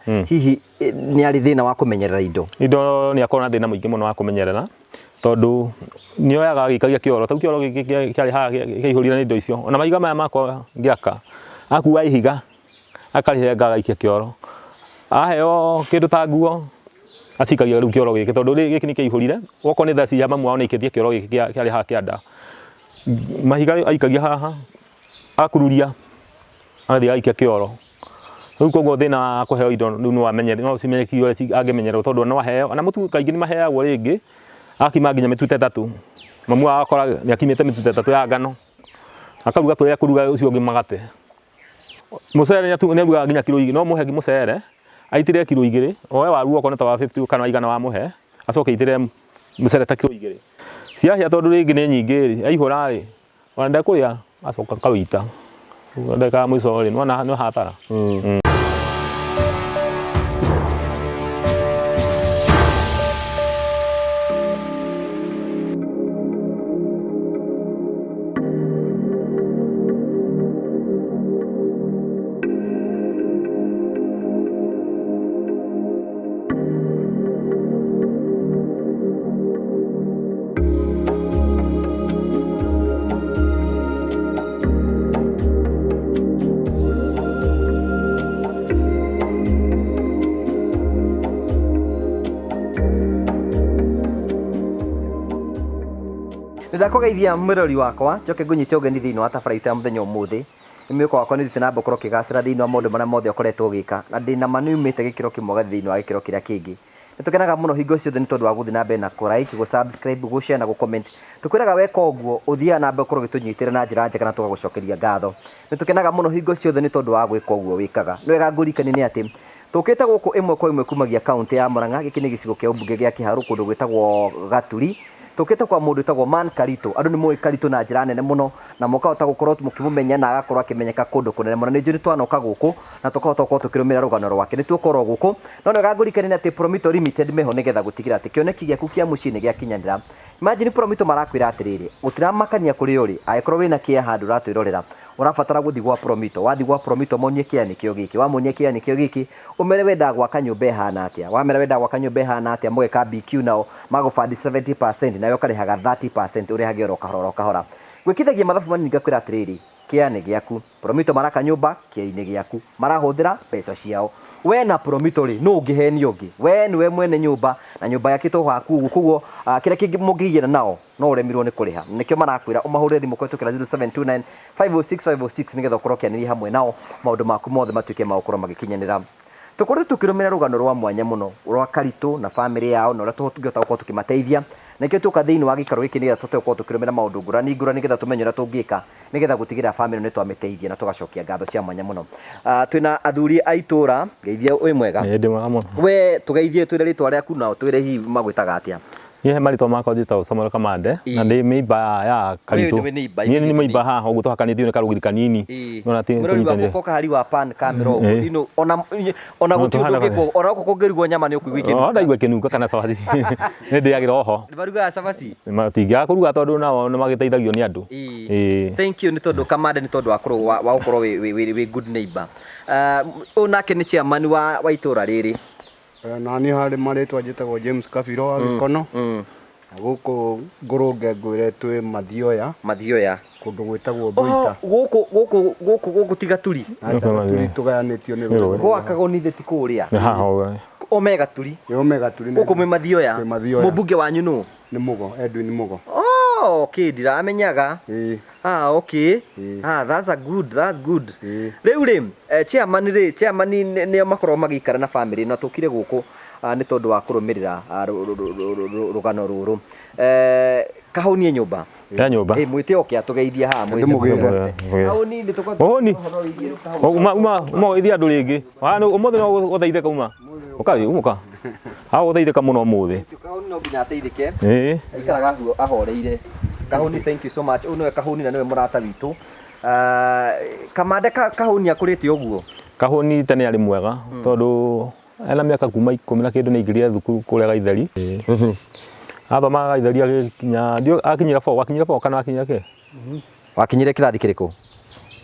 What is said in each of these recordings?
Hihi nĩ arĩ thĩna wa kũmenyerera indo? Indo nĩ akoragwo na thĩna mũingĩ mũno wa kũmenyerera tondũ nĩ oyaga agĩikagia kĩoro, ta rĩu kĩoro gĩkĩ kĩarĩ haha kĩaihũrire nĩ indo icio, ona mahiga maya makwa ngĩaka, akua ihiga akarĩrenga agaikia kĩoro, aheo kĩndũ ta nguo acikagia rĩu kĩoro gĩkĩ tondũ gĩkĩ nĩ kĩaihũrire, okorwo nĩ thaa cia mamu wao nĩ aikĩtie kĩoro gĩkĩ kĩarĩ haha kĩanda, mahiga aikagia haha akururia agathiĩ agaikia kĩoro. Rĩu koguo thĩna wa kũheo indo rĩu no amenyere no cimenyekio ũrĩa angĩmenyererwo tondũ no aheo ona mũtu kaingĩ nĩ maheagwo rĩngĩ agakima nginya mĩtu ta ĩtatũ. Mamu wao agakora nĩ akimĩte mĩtu ta ĩtatũ ya ngano, akaruga tũrĩa ekũruga ũcio ũngĩ magate. Mũcere nĩ arugaga nginya kiro igĩrĩ, no ũmũhe mũcere aitĩrĩre kiro igĩrĩ, oe waru okorwo nĩ ta wa fifty kana wa igana wamũhe, acoke aitĩrĩre mũcere ta kiro igĩrĩ. Ciahĩa tondũ rĩngĩ nĩ nyingĩ rĩ, aihũra rĩ, Ona ndekũrĩa acoka akawĩita. Ndagĩka ya mũico rĩ, nĩwona nĩ hathara. Nĩndakũgeithia mwĩrori wakwa njoke ngũnyite ũgeni thĩinĩ wa tabarĩra itũ ya mũthenya ũmũthĩ. Nĩ mwĩhoko wakwa nĩ ũthiĩte na mbere gũkorwo ũkĩgacĩra thĩinĩ wa maũndũ marĩa mothe ũkoretwo ũgĩka, na ndĩna ma nĩ umĩte gĩkĩro kĩmwe ũgathiĩ thĩinĩ wa gĩkĩro kĩrĩa kĩngĩ. Nĩ tũkenaga mũno hingo ciothe nĩ tondũ wa gũthiĩ na mbere na kũ like, gũ subscribe, gũ share na gũ comment. Tũkwĩraga weka ũguo ũthiaga na mbere gũkorwo ũgĩtũnyitĩrĩra na njĩra njega na tũgagũcokeria ngatho. Nĩ tũkenaga mũno hingo ciothe nĩ tondũ wa gwĩka ũguo wĩkaga. Nĩ wega ngũririkanie nĩ atĩ tũkĩte gũkũ ĩmwe kwa ĩmwe kumagia kaũntĩ ya Murang'a, gĩkĩ nĩ gĩcigo kĩa ũmbunge gĩa Kĩharũ kũndũ gwĩtagwo Gaturi. Tũkĩte kwa mũndũ wĩtagwo Man Karitũ. Andũ nĩ moĩ Karitũ na njĩra nene mũno na mũkahota gũkorwo mũkĩmũmenya na agakorwo akĩmenyeka kũndũ kũnene mũno. Nĩ njũĩ nĩ twanoka gũkũ na tũkahota gũkorwo tũkĩrũmĩrĩra rũgano rwake. Nĩ tũkorwo gũkũ no nĩ wega ngũririkanie atĩ Promito Limited meho nĩgetha gũtigĩrĩra atĩ kĩoneki gĩaku kĩa mũciĩ nĩ gĩakinyanĩra. Imagine Promito marakwĩra atĩrĩrĩ, gũtiramakania kũrĩa ũrĩ, angĩkorwo wĩna kĩa handũ ũratwĩrorera, ũrabatara gũthiĩ gwa Promito. Wathiĩ gwa Promito monie kĩa nĩkĩo gĩkĩ, wamonia kĩa nĩkĩo gĩkĩ, ũmere wendaga gwaka nyũmba ĩhana atĩa. Wamera wendaga gwaka nyũmba ĩhana atĩa, mũgeka BQ nao, magũ fund 70% nawe ũkarĩhaga 30% ũrĩhage oro kahora oro kahora. Gwĩkithagia mathabu manini ngakwĩra atĩrĩrĩ, kĩa nĩ gĩaku. Promito maraka nyũmba kĩa-inĩ gĩaku. Marahũthĩra mbeca ciao. We na Promito rĩ, nũ ũngĩhenia ũngĩ? We nĩwe mwene nyũmba na nyũmba yakĩtwo haku ũguo, koguo kĩrĩa kĩngĩ mũngĩgiana nao no ũremirwo nĩ kũrĩha. Na nĩkĩo marakwĩra ũmahũrĩre thimũ kũhĩtũkĩra 0729 506 506 nĩgetha ũkorwo ũkĩanĩria hamwe nao maũndũ maku mothe matuĩke ma gũkorwo magĩkinyanĩra. Tũkoretwo tũkĩrũmĩrĩra rũgano rwa mwanya mũno rwa Karitũ na bamĩrĩ yao na ũrĩa tũngĩhota gũkorwo tũkĩmateithia. Na nĩkĩo tuoka thĩinĩ wa gĩikaro gĩkĩ nĩgetha tũhote gũkorwo tũkĩrũmĩrĩra maũndũ ngũrani ngũrani nĩgetha tũmenye ũrĩa tũngĩka nĩgetha gũtigĩrĩra bamĩrĩ ĩno nĩ twamĩteithia na tũgacokia ngatho cia mwanya mũno. Ah, twĩna athuri a itũra, ngeithia wĩ mwega. Ĩĩ ndĩ mwega mũno. We tũgeithie twĩre rĩtwa rĩaku na ũtwĩre hihi magwĩtaga atĩa. Niĩ he marĩtwa makwa njĩtagwo Samuel Kamande na ndĩ mĩimba ya Karitũ. Wewe nĩwe neighbor, Niĩ nĩ mũimba haha ũguo tũhakanĩtio nĩ karũgiri kanini. Nĩwona ti Mũrori wakwa tũnyitanĩire. koka hari wa pan kamera ũguo. Ĩĩ. You know, ona ona No, gũtirĩ ũndũ tũhana ũngĩkwo, ona gũkũ kũngĩrugwo nyama nĩ ũkũigua O ikĩnunga. ndaigua ĩkĩnunga kana cabaci. Nĩ ndĩagĩra oho. Nĩ marugaga cabaci? Matingĩaga kũruga tondũ nao nĩ magĩteithagio nĩ andũ. Ĩĩ. Ĩĩ. Thank you nĩ tondũ Kamande nĩ tondũ wa kũrwo wa wa gũkorwo wĩ wĩ wĩ wĩ good neighbor. Ah, Ũyũ nake nĩ chairman wa wa itũra rĩrĩ. Na niĩ harĩ marĩtwa njĩtagwo James Kabiro wa Gĩkono. Na gũkũ ngũrũnge ngwĩre twĩ Mathioya. Mathioya. Kũndũ gwĩtagwo Thũita. Oh, gũkũ gũkũ gũkũ gũkũ ti Gaturi. Aca, Gaturi tũgayanĩtio nĩ rũĩ. Gwa Kagoni ti kũrĩa. Nĩ haha ũguo. O me Gaturi. Ĩ o me Gaturi. Gũkũ mwĩ Mathioya. Twĩ Mathioya. Mũmbunge wanyu nũ? Nĩ Mũgo, Edwin Mũgo. Oh, okay, ndiramenyaga. Ĩĩ. Ah, okay. Ĩĩ. Ah, that's a good, that's good. Ĩĩ. Rĩu rĩ, eh, chairman rĩ, chairman nĩ- nĩo makoragwo magĩikara na family na tũkire gũkũ ah, nĩ tondũ wa kũrũmĩrĩra ah, rũgano rũrũ. Eh, kahũnie nyũmba. Ya nyũmba. Ĩ, mwĩte oke atũgeithie haha mwĩte. Ndĩmũgĩre. Kahũni nĩ tũkorwo Mũhũni. ũhoro wĩgiĩ kahũni. Uma uma uma ũgeithie andũ rĩngĩ. Ũmũthĩ no ũgeithĩka uma. Ũka rĩ, ũka. Ha ũgeithĩka mũno ũmũthĩ. Kahũni no nginya ateithĩke. Ĩĩ. Aikaraga ahoreire. Kahũni thank you so much. Ũyũ nĩwe Kahũni na nĩwe mũrata witũ. Ah, Kamande Kahũni akũrĩte ũguo. Kahũni tene arĩ mwega tondũ ena mĩaka kuma ikũmi na kĩndũ nĩ aingĩrire thukuru kũrĩa Gaitheri. Athomaga Gaitheri agĩkinya akinyire form, akinyire form kana akinyire kĩ? Wakinyire kĩrathi kĩrĩkũ?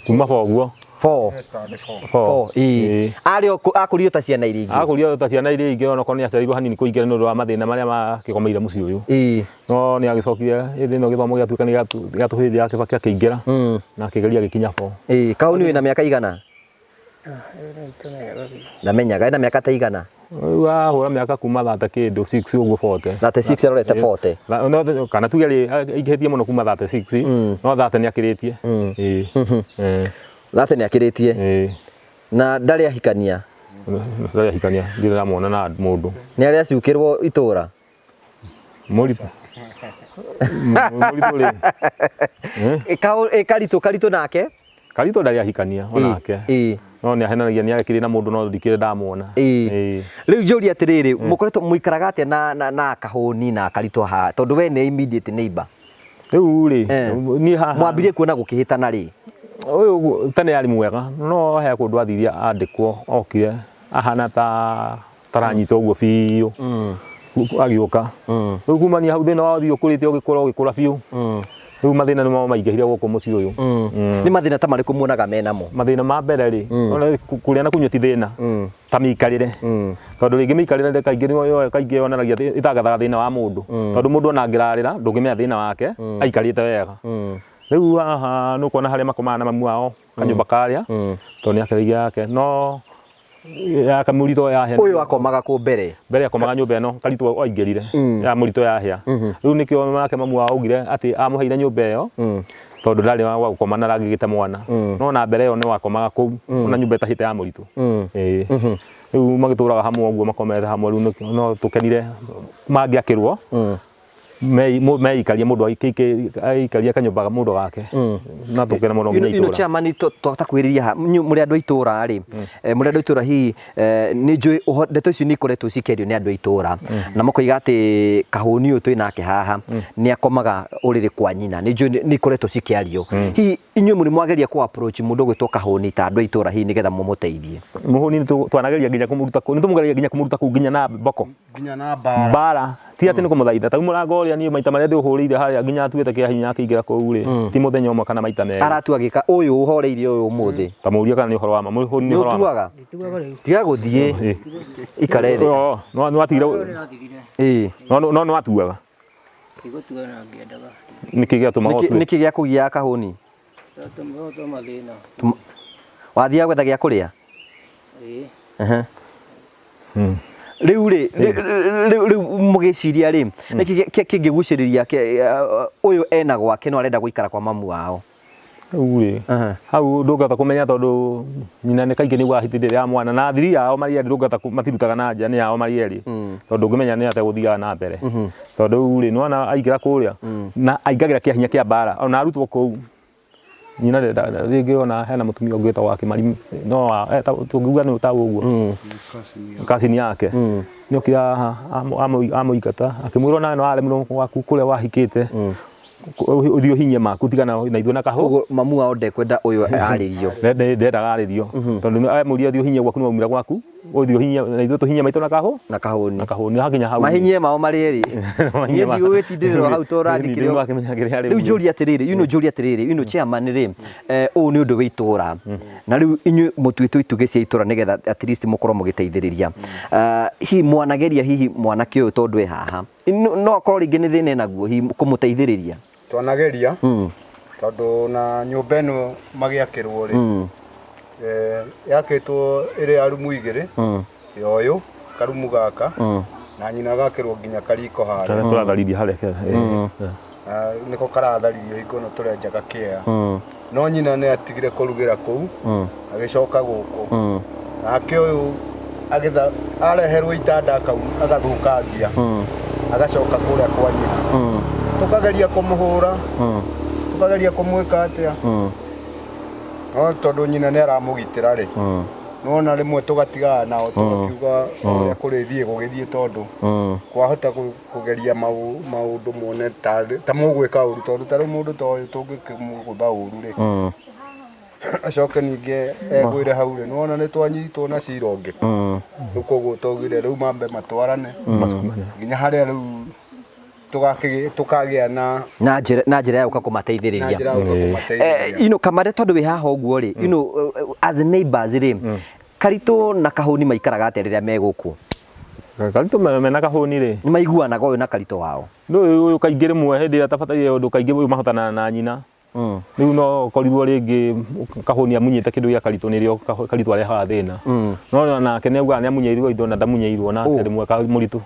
Kuma form guo. Four. Standard four. Four, ĩĩ. Arĩ o akũrio ta ciana iria ingĩ. Akũrio ta ciana iria ingĩ, onokorwo nĩ aciarirwo hanini kũingĩra nĩ ũndũ wa mathĩna marĩa makĩgomeire mũciĩ ũyũ. No nĩ agĩcokire hĩndĩ ĩno gĩthomo gĩatuĩka nĩ gĩatũhĩndĩ ya Kĩbakĩ akĩingĩra na akĩgeria agĩkinya four. Ĩĩ, Kaũni wĩna mĩaka igana? Ndamenyaga ena mĩaka ta igana. Rĩu ahũra mĩaka kuma 30 kĩndũ 6 ũguo 40. 36 arorete 40. No, kana tuge rĩ aingĩhĩtie mũno kuma 36, no 30 nĩ akĩrĩtie. Ĩĩ. 30 nĩ akĩrĩtie. Ĩĩ. Na ndarĩ ahikania. Ndarĩ ahikania, ndirĩ ndamwona na mũndũ. Nĩ arĩ acukĩrwo itũra. Mũritũ. Mũritũ rĩ. Ĩ Karitũ, Karitũ nake? Karitũ ndarĩ ahikania onake. No nĩ ahenanagia nĩ arekire na mũndũ no ndikĩrĩ ndamwona. Ĩĩ. Rĩu njũrie atĩrĩrĩ, mũkoretwo mũikaraga atĩa na Kahũni na Karitũ haha, tondũ we nĩ immediate neighbor? Rĩu rĩ, niĩ haha. Mwambirie kuona gũkĩhĩtana rĩ? Ũyũ tene arĩ mwega, no he kũndũ athire andĩkwo, okire ahana ta taranyita ũguo biũ. Agĩũka. Rĩu kumania hau thĩna wa ũthiĩ ũkũrĩte ũgĩkũra ũgĩkũra biũ. Rĩu mathĩna nĩmo maingĩhire gũkũ mũciĩ ũyũ. Nĩ mathĩna ta marĩkũ muonaga menamo? Mathĩna ma mbere rĩ, ona kũrĩa na kũnyua ti thĩna. Ta mĩikarĩre. Tondũ rĩngĩ mĩikarĩre kaingĩ nĩyo kaingĩ yonanagia ĩtangathaga thĩna wa mũndũ. Tondũ mũndũ ona angĩrarĩra ndũngĩmenya thĩna wake aikarĩte wega. Rĩu haha nĩ ũkuona harĩa makomaga na mamu wao kanyũmba karĩa, tondũ nĩ akĩrĩirie yake. No ya kamũritũ yahĩa. Ũyũ akomaga kũ mbere? Mbere akomaga nyũmba ĩno Karitũ aingĩrire ya mũritũ yahĩa. Rĩu nĩkĩo nake mamu wao augire atĩ amũheire nyũmba ĩyo tondũ ndarĩ wa gwa gũkoma na aragĩgĩte mwana. No na mbere ĩyo nĩ wakomaga kũu ona nyũmba ĩtahĩte ya mũritũ. Ĩĩ. Rĩu magĩtũraga hamwe ũguo makomete hamwe rĩu no tũkenire mangĩakĩrwo meikaria mũndũ aikaria kanyũmba mũndũ gake na tũkena mũno nginya Ino itũra. Chairman twatakwĩrĩria ha mũrĩ andũ a itũra rĩ, mũrĩ andũ a itũra hihi, nĩ njũĩ ndeto ici nĩ ikoretwo cikĩario nĩ andũ a itũra na makoiga atĩ Kahũni ũyũ twĩ nake haha nĩ akomaga ũrĩrĩ kwa nyina, nĩ njũĩ nĩ ikoretwo cikĩario. Hihi inyuĩ mũrĩ mwageria kũ approach mũndũ ũgwĩtwo Kahũni ta andũ a itũra hihi nĩgetha mũmũteithie? Mũhũni nĩ twanageria nginya kũmũruta kũu, nĩ tũmũgeragia nginya kũmũruta kũu nginya na mboko. Nginya na mbara. Mbara. Ti atĩ nĩ kũmũthaitha. Ta rĩu mũrango ũrĩa niĩ maita marĩa ndĩũhũrĩire harĩa nginya atuĩte kĩa hinya akĩingĩra kũu rĩ, ti mũthenya ũmwe kana maita merĩ. Aratua gĩka ũyũ ũhoreirie ũyũ ũmũthĩ. Ta mũũrie kana nĩ ũhoro wa ma. Mũhũri nĩ ũhoro wa ma. Nĩ ũtuaga? Tiga gũthiĩ. Ikare thĩ. Oo, no nĩ watigire. Ĩĩ. No no nĩ watuaga. Ndigũtua na ngĩendaga. Nĩkĩ gĩatũmaga ũtue? Nĩkĩ gĩakũgiaga Kahũni? Tondũ mathĩna. Wathiaga gwetha gĩa kũrĩa? Ĩĩ. Rĩu rĩ, rĩu mũgĩciria rĩ, nĩkĩ kĩngĩgucĩrĩria ũyũ ena gwake no arenda gũikara kwa mamu wao? Rĩu rĩ, hau ndũngĩhota kũmenya tondũ nyina nĩ kaingĩ nĩguo ahitithĩria ya mwana na thiri yao marĩ erĩ ndũngĩhota matirutaga na nja nĩ yao marĩ erĩ tondũ ndũngĩmenya nĩ atĩa gũthiaga na mbere. Tondũ rĩu rĩ, nĩwona aingĩra kũrĩa na aingagĩra kĩa hinya kĩa mbara ona arutwo kũu nyina rĩngĩ ona hena mũtumia ũngĩ wĩtagwo Wakĩmari no tũngiuga nĩ ta ũguo cousin yake nĩokire haha amũingata akĩmwĩra ona no aremirwo gwaku kũrĩa wahikĩte ũthiĩ ũhinye maku tigana na ithuĩ na kahũ. Koguo mamu wao ndekwenda ũyũ arĩrio. Ndendaga arĩrio tondũ amũria ũthiĩ ũhinye gwaku nĩ waumĩra gwaku ũthiĩ ũhinye na ithuĩ tũhinye maitũ na kahũ na kahũni na kahũni hakinya hau mahinyie mao marĩ erĩ. Mahinyie Niĩ mao. ndigũgĩtindĩrĩrwo hau to ũrandĩkĩre. Nĩ wakĩmenya kĩrĩa Rĩu njũrie atĩrĩrĩ, ino njũrie atĩrĩrĩ, ino chairman rĩ, ũũ nĩ ũndũ wa itũra. Na rĩu inyuĩ mũtuĩtwo itugĩ cia itũra nĩgetha at least mũkorwo mũgĩteithĩrĩria. Hihi mwanageria hihi mwanake ũyũ tondũ e haha. No akorwo rĩngĩ nĩ thĩna enaguo hihi kũmũteithĩrĩria. Twanageria tondũ na nyũmba ĩno magĩakĩrwo rĩ, yakĩtwo ĩrĩ ya rumu igĩrĩ, ya ũyũ karumu gaka na nyina agakĩrwo nginya kariko harĩa. Karĩa tũratharirie harĩa. Nĩko karatharirio hingo ĩno tũrenjaga kĩea. No nyina nĩ atigire kũrugĩra kũu, agĩcoka gũkũ. Nake ũyũ agĩtha areherwo itanda agathũkangia, agacoka kũrĩa kwa nyina. Tũkageria kũmũhũra, tũkageria kũmwĩka atĩa. No tondũ nyina nĩ aramũgitĩra rĩ, nĩwona rĩmwe tũgatigana nao tũgakiuga ũrĩa kũrĩthiĩ gũgĩthiĩ tondũ kwahota kũgeria maũndũ mone ta mũgwĩka ũru tondũ ta rĩu mũndũ ta ũyũ tũngĩkĩmũgũtha ũru rĩ, acoke ningĩ egwĩre hau rĩ, nĩwona nĩ twanyitwo na cira ũngĩ. Rĩu koguo twaugire rĩu mambe matwarane nginya harĩa rĩu tũkagĩa na na njĩra ya gũka kũmateithĩrĩria. Na njĩra ya gũka kũmateithĩrĩria. Ino kamare tondũ wĩ haha ũguo rĩ, ino As neighbors rĩ, Karitũ na Kahũni maikaraga atĩa rĩrĩa me gũkũ? Karitũ mena Kahũni rĩ, Nĩ maiguanaga ũyũ na Karitũ wao? Rĩu ũyũ kaingĩ rĩmwe hĩndĩ ĩrĩa atabataire ũndũ kaingĩ ũyũ mahotanaga na nyina. Rĩu no ũkorirwo rĩngĩ Kahũni amunyĩte kĩndũ gĩa Karitũ nĩrĩo Karitũ arehaga thĩna. No nake nĩ augaga nĩ amunyĩirwo indo na ndamunyĩirwo nake rĩmwe mũritũ.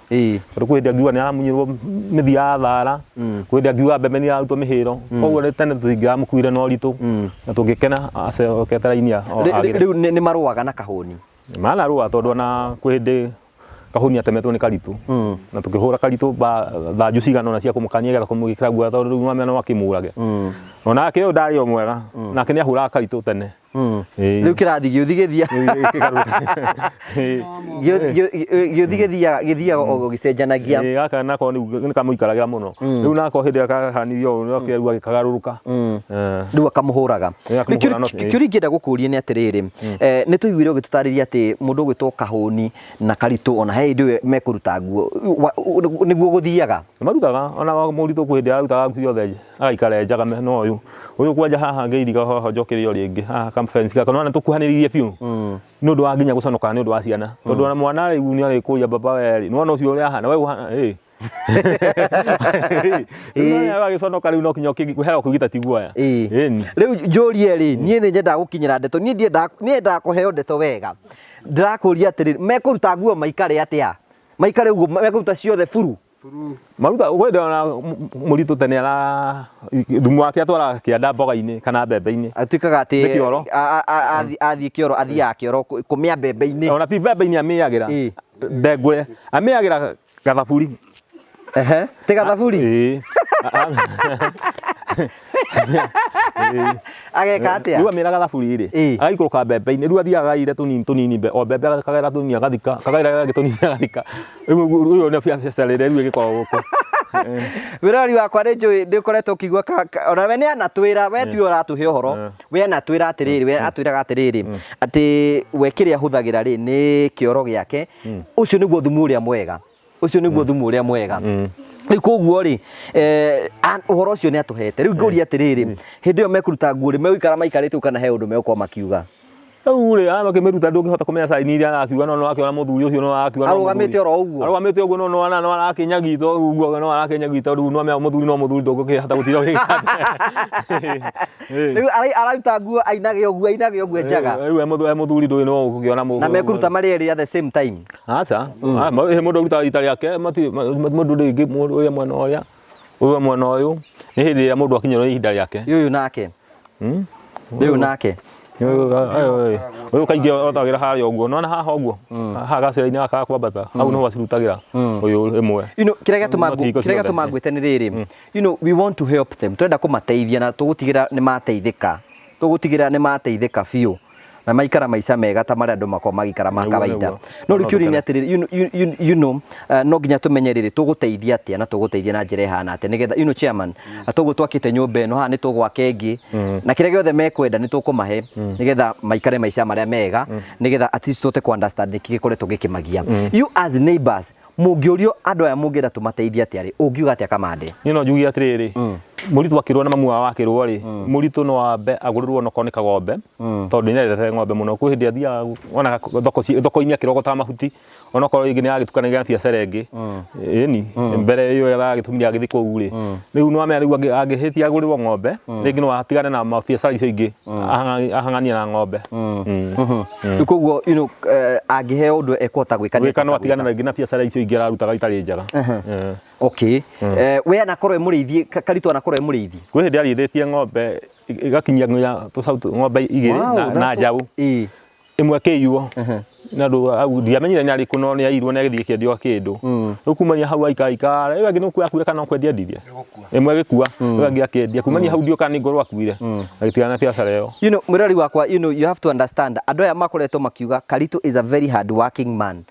Tondũ kwĩ hĩndĩ angiuga nĩ aramunyĩrwo mĩthia ya thara, kwĩ hĩndĩ angiuga mbembe nĩ irarutwo mĩhĩro. Koguo tene tũtingĩramũkuire na ũritũ na tũngĩkena acokete raini agĩre. Rĩu nĩ marũaga na Kahũni? Manarũa tondũ ona kwĩ hĩndĩ Kahũni atemetwo nĩ Karitũ na tũkĩhũra Karitũ thanju cigana ũna cia kũmũkania getha kũmwĩkĩra guoya tondũ rĩu nĩwamenya no akĩmũrage. Onake ũyũ ndarĩ o mwega nake nĩ ahũraga Karitũ tene. Rĩu kĩrathi gĩũthi gĩthia gĩũthi gĩthiaga gĩthiaga o gĩcenjanagia. Ĩĩ, gaka nako rĩu nĩ kamũikaragĩra mũno. Rĩu nako hĩndĩ ĩrĩa kahanirio ũũ no kĩrĩa gĩkagarũrũka. Rĩu akamũhũraga. Ĩĩ, akamũhũra no- Kĩũria ingĩenda gũkũria nĩ atĩrĩrĩ, nĩ tũiguire ũgĩtũtarĩria atĩ mũndũ ũgwĩtwo Kahũni na Karitũ ona he hĩndĩ ĩyo mekũruta nguo, nĩguo gũthiaga? Marutaga ona mũritũ kwĩ hĩndĩ ararutaga nguo ciothe agaikara e njaga no ũyũ ũyũ kwanja haha ngĩiriga hoho njokere o rĩngĩ haha ka fence gaka nĩwona tũkuhanĩrĩirie biũ nĩ ũndũ wa nginya gũconoka nĩ ũndũ wa ciana tondũ ona mwana rĩu nĩ arĩkũria baba we rĩ nĩwona ũcio ũrĩa ahana we ũhana ĩ rĩu agĩconoka rĩu no kinya ũkĩhera kwĩgita ti guoya. Ĩni. Rĩu njũrie rĩ, niĩ nĩ nyendaga gũkinyĩra ndeto, niĩ ndiendaga niĩ nyendaga kũheo ndeto wega. Ndĩrakũria atĩrĩrĩ, mekũruta nguo maikare atĩa? Maikare ũguo mekũruta ciothe buru? Maruta kwenda ona mũritũ tene ara thumu wake atwaraga kĩanda mboga-inĩ kana mbembe-inĩ. Atuĩkaga atĩ Nĩ kĩoro. Athiĩ kĩoro, athiaga kĩoro kũmĩa mbembe-inĩ. Ona ti mbembe-inĩ amĩagĩra. Ndengũre. Amĩagĩra gathaburi. Ehe, ti gathaburi? Ĩĩ. Ageka atĩa? Rĩu amĩra gathaburi rĩ, agaikũrũka mbembe-inĩ, rĩu athiaga agaire tũnini tũnini o mbembe akagaĩra tũnini agathika, akagaĩra gangĩ tũnini agathika. Rĩu ũyũ nĩ biacara ĩrĩa rĩu ĩgĩkoragwo gũkũ. Wĩrori wakwa nĩ njũĩ nĩ ũkoretwo ũkĩigua ona we nĩ anatwĩra, we tiwe ũratũhe ũhoro, we anatwĩra atĩrĩrĩ, we atwĩraga atĩrĩrĩ, atĩ we kĩrĩa ahũthagĩra rĩ nĩ kĩoro gĩake, ũcio nĩguo thumu ũrĩa mwega. Ũcio nĩguo thumu ũrĩa mwega. Rĩu koguo rĩ, ũhoro ũcio nĩ atũhete. Rĩu ngũria atĩrĩrĩ, hĩndĩ ĩyo mekũruta nguo rĩ, megũikara maikarĩte ũguo kana he ũndũ megũkorwo makiuga? Rĩu rĩ, aya makĩmĩruta ndũngĩhota kũmenya sign iria arakiuga no nĩwakĩona mũthuri ũcio no arakiuga no Arũgamĩte oro ũguo? Arũgamĩte ũguo no nĩwona no arakĩnyagita ũguo no arakĩnyagita rĩu nĩwamenya mũthuri no mũthuri ndũngĩkĩhota gũtinda ũgĩka. Rĩu araruta nguo ainage ũguo ainage ũguo njaga. Rĩu e mũthuri ndũĩ no ũgũkĩona Na mekũruta marĩ erĩ at the same time? Aca, mũndũ arutaga rita rĩake, mũndũ rĩngĩ ũrĩa mwena ũrĩa, ũyũ mwena ũyũ, nĩ hĩndĩ ĩrĩa mũndũ akinyĩrwo nĩ ihinda rĩake. Ũyũ nake. Ũyũ nake. Ũyũ kaingĩ otagĩra harĩa ũguo, nĩwona haha ũguo, haha gacĩra-inĩ gaka ga kwambata, hau nĩho acirutagĩra ũyũ ĩmwe. You know, kĩrĩa gĩatũma kĩrĩa gĩatũma ngwĩte nĩ rĩrĩ, you know, we want to help them, tũrenda kũmateithia na tũgũtigĩrĩra nĩ mateithĩka, tũgũtigĩrĩra nĩ mateithĩka biũ. Na maikara maica mega ta marĩa andũ makoragwo magĩikara ma kawaida. No rĩu kĩũria nĩ atĩrĩrĩ, you know, no nginya tũmenye rĩrĩ, tũgũteithia atĩa na tũgũteithia na njĩra ĩhana atĩa nĩgetha, you know, chairman, toguo twakĩte nyũmba ĩno, haha nĩ tũgwaka ĩngĩ, na kĩrĩa gĩothe mekwenda nĩ tũkũmahe nĩgetha maikare maica marĩa mega, nĩgetha at least tũhote kũ understand nĩkĩ gĩkoretwo gĩkĩmagia. You as neighbors, Mũngĩũrio andũ aya mũngĩenda tũmateithie atĩa rĩ, ũngiuga atĩa Kamande? Niĩ no njuge atĩrĩrĩ, mũritũ akĩrwo na mamu wao akĩrwo rĩ, mũritũ no ambe agũrĩrwo onokorwo nĩ kagombe, tondũ nĩ endete ng'ombe mũno. Kwĩ hĩndĩ athiaga ona thoko thoko-inĩ akĩrogotaga mahuti, onokorwo rĩngĩ nĩ aragĩtukanagia na biacara ĩngĩ, ĩni, mbere ĩyo aragĩtũmire agĩthiĩ kũu rĩ, rĩu nĩ wamenya rĩu angĩhĩtia agũrĩrwo ng'ombe, rĩngĩ no atigane na mabiacara icio ingĩ, ahang'anie na ng'ombe. Rĩu koguo you know, angĩheo ũndũ ekũhota gwĩka nĩ Gwĩka no ekũhota atigane gwĩka. na rĩngĩ na biacara icio ingĩ ararutaga itarĩ njega. Okay. We anakorwo e mũrĩithi, Karitũ anakorwo e mũrĩithi? Kwĩ hĩndĩ arĩithĩtie ng'ombe ĩgakinyia nginya tũcaũ ng'ombe igĩrĩ Wow, na that's so njaũ. Ĩmwe ĩkĩiywo na andũ hau ndiamenyire nĩ arĩkũ no nĩ yaiyirwo na ĩgĩthiĩ ĩkĩendio kĩndũ. Rĩu kumania hau aikaikara ĩyo ĩngĩ nĩ gũkua yakuire kana no kwendia endirie. Ĩmwe ĩgĩkua ĩyo ĩngĩ akĩendia. Kumania hau ndiũĩ kana nĩ ngorwo akuire agĩtigana na biacara ĩyo. You know, mwĩrori wakwa, you know, you have to understand andũ aya makoretwo makiuga Karitũ is a very hard working man.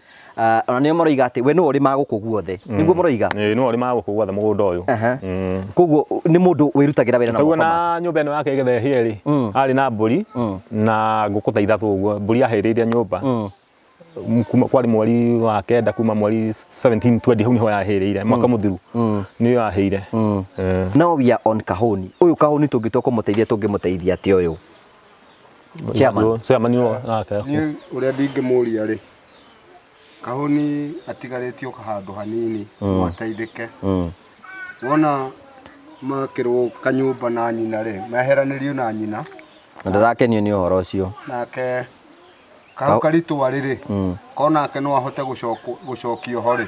Ona nĩo maroiga atĩ we nĩwe ũrĩmaga gũkũ guothe. Nĩguo maroiga? Ĩĩ nĩwe ũrĩmaga gũkũ guothe mũgũnda ũyũ. Koguo nĩ mũndũ wĩrutagĩra wĩra na Koguo moko make. na nyũmba ĩno yake ĩgetha ĩhĩe rĩ, arĩ na mbũri na ngũkũ ta ithatũ ũguo. Mbũri yahĩrĩire nyũmba. Kuma kwarĩ mweri wa kenda kuma mweri 17 20 hau nĩho yahĩrĩire mwaka mũthiru nĩyo yahĩire. Now we are on Kahũni. Ũyũ Kahũni tũngĩtua kũmũteithia tũngĩmũteithia atĩa ũyũ? Chairman. Chairman nake. Niĩ ũrĩa ndingĩmũria rĩ, Kahũni atigarĩtio handũ hanini no ateithĩke. Wona makĩrwo kanyũmba na nyina rĩ, meheranĩrio na nyina. Na ndarakenio nĩ ũhoro ũcio. Nake kahau karitũ arĩ rĩ, ko nake no ahote gũcokio ho rĩ,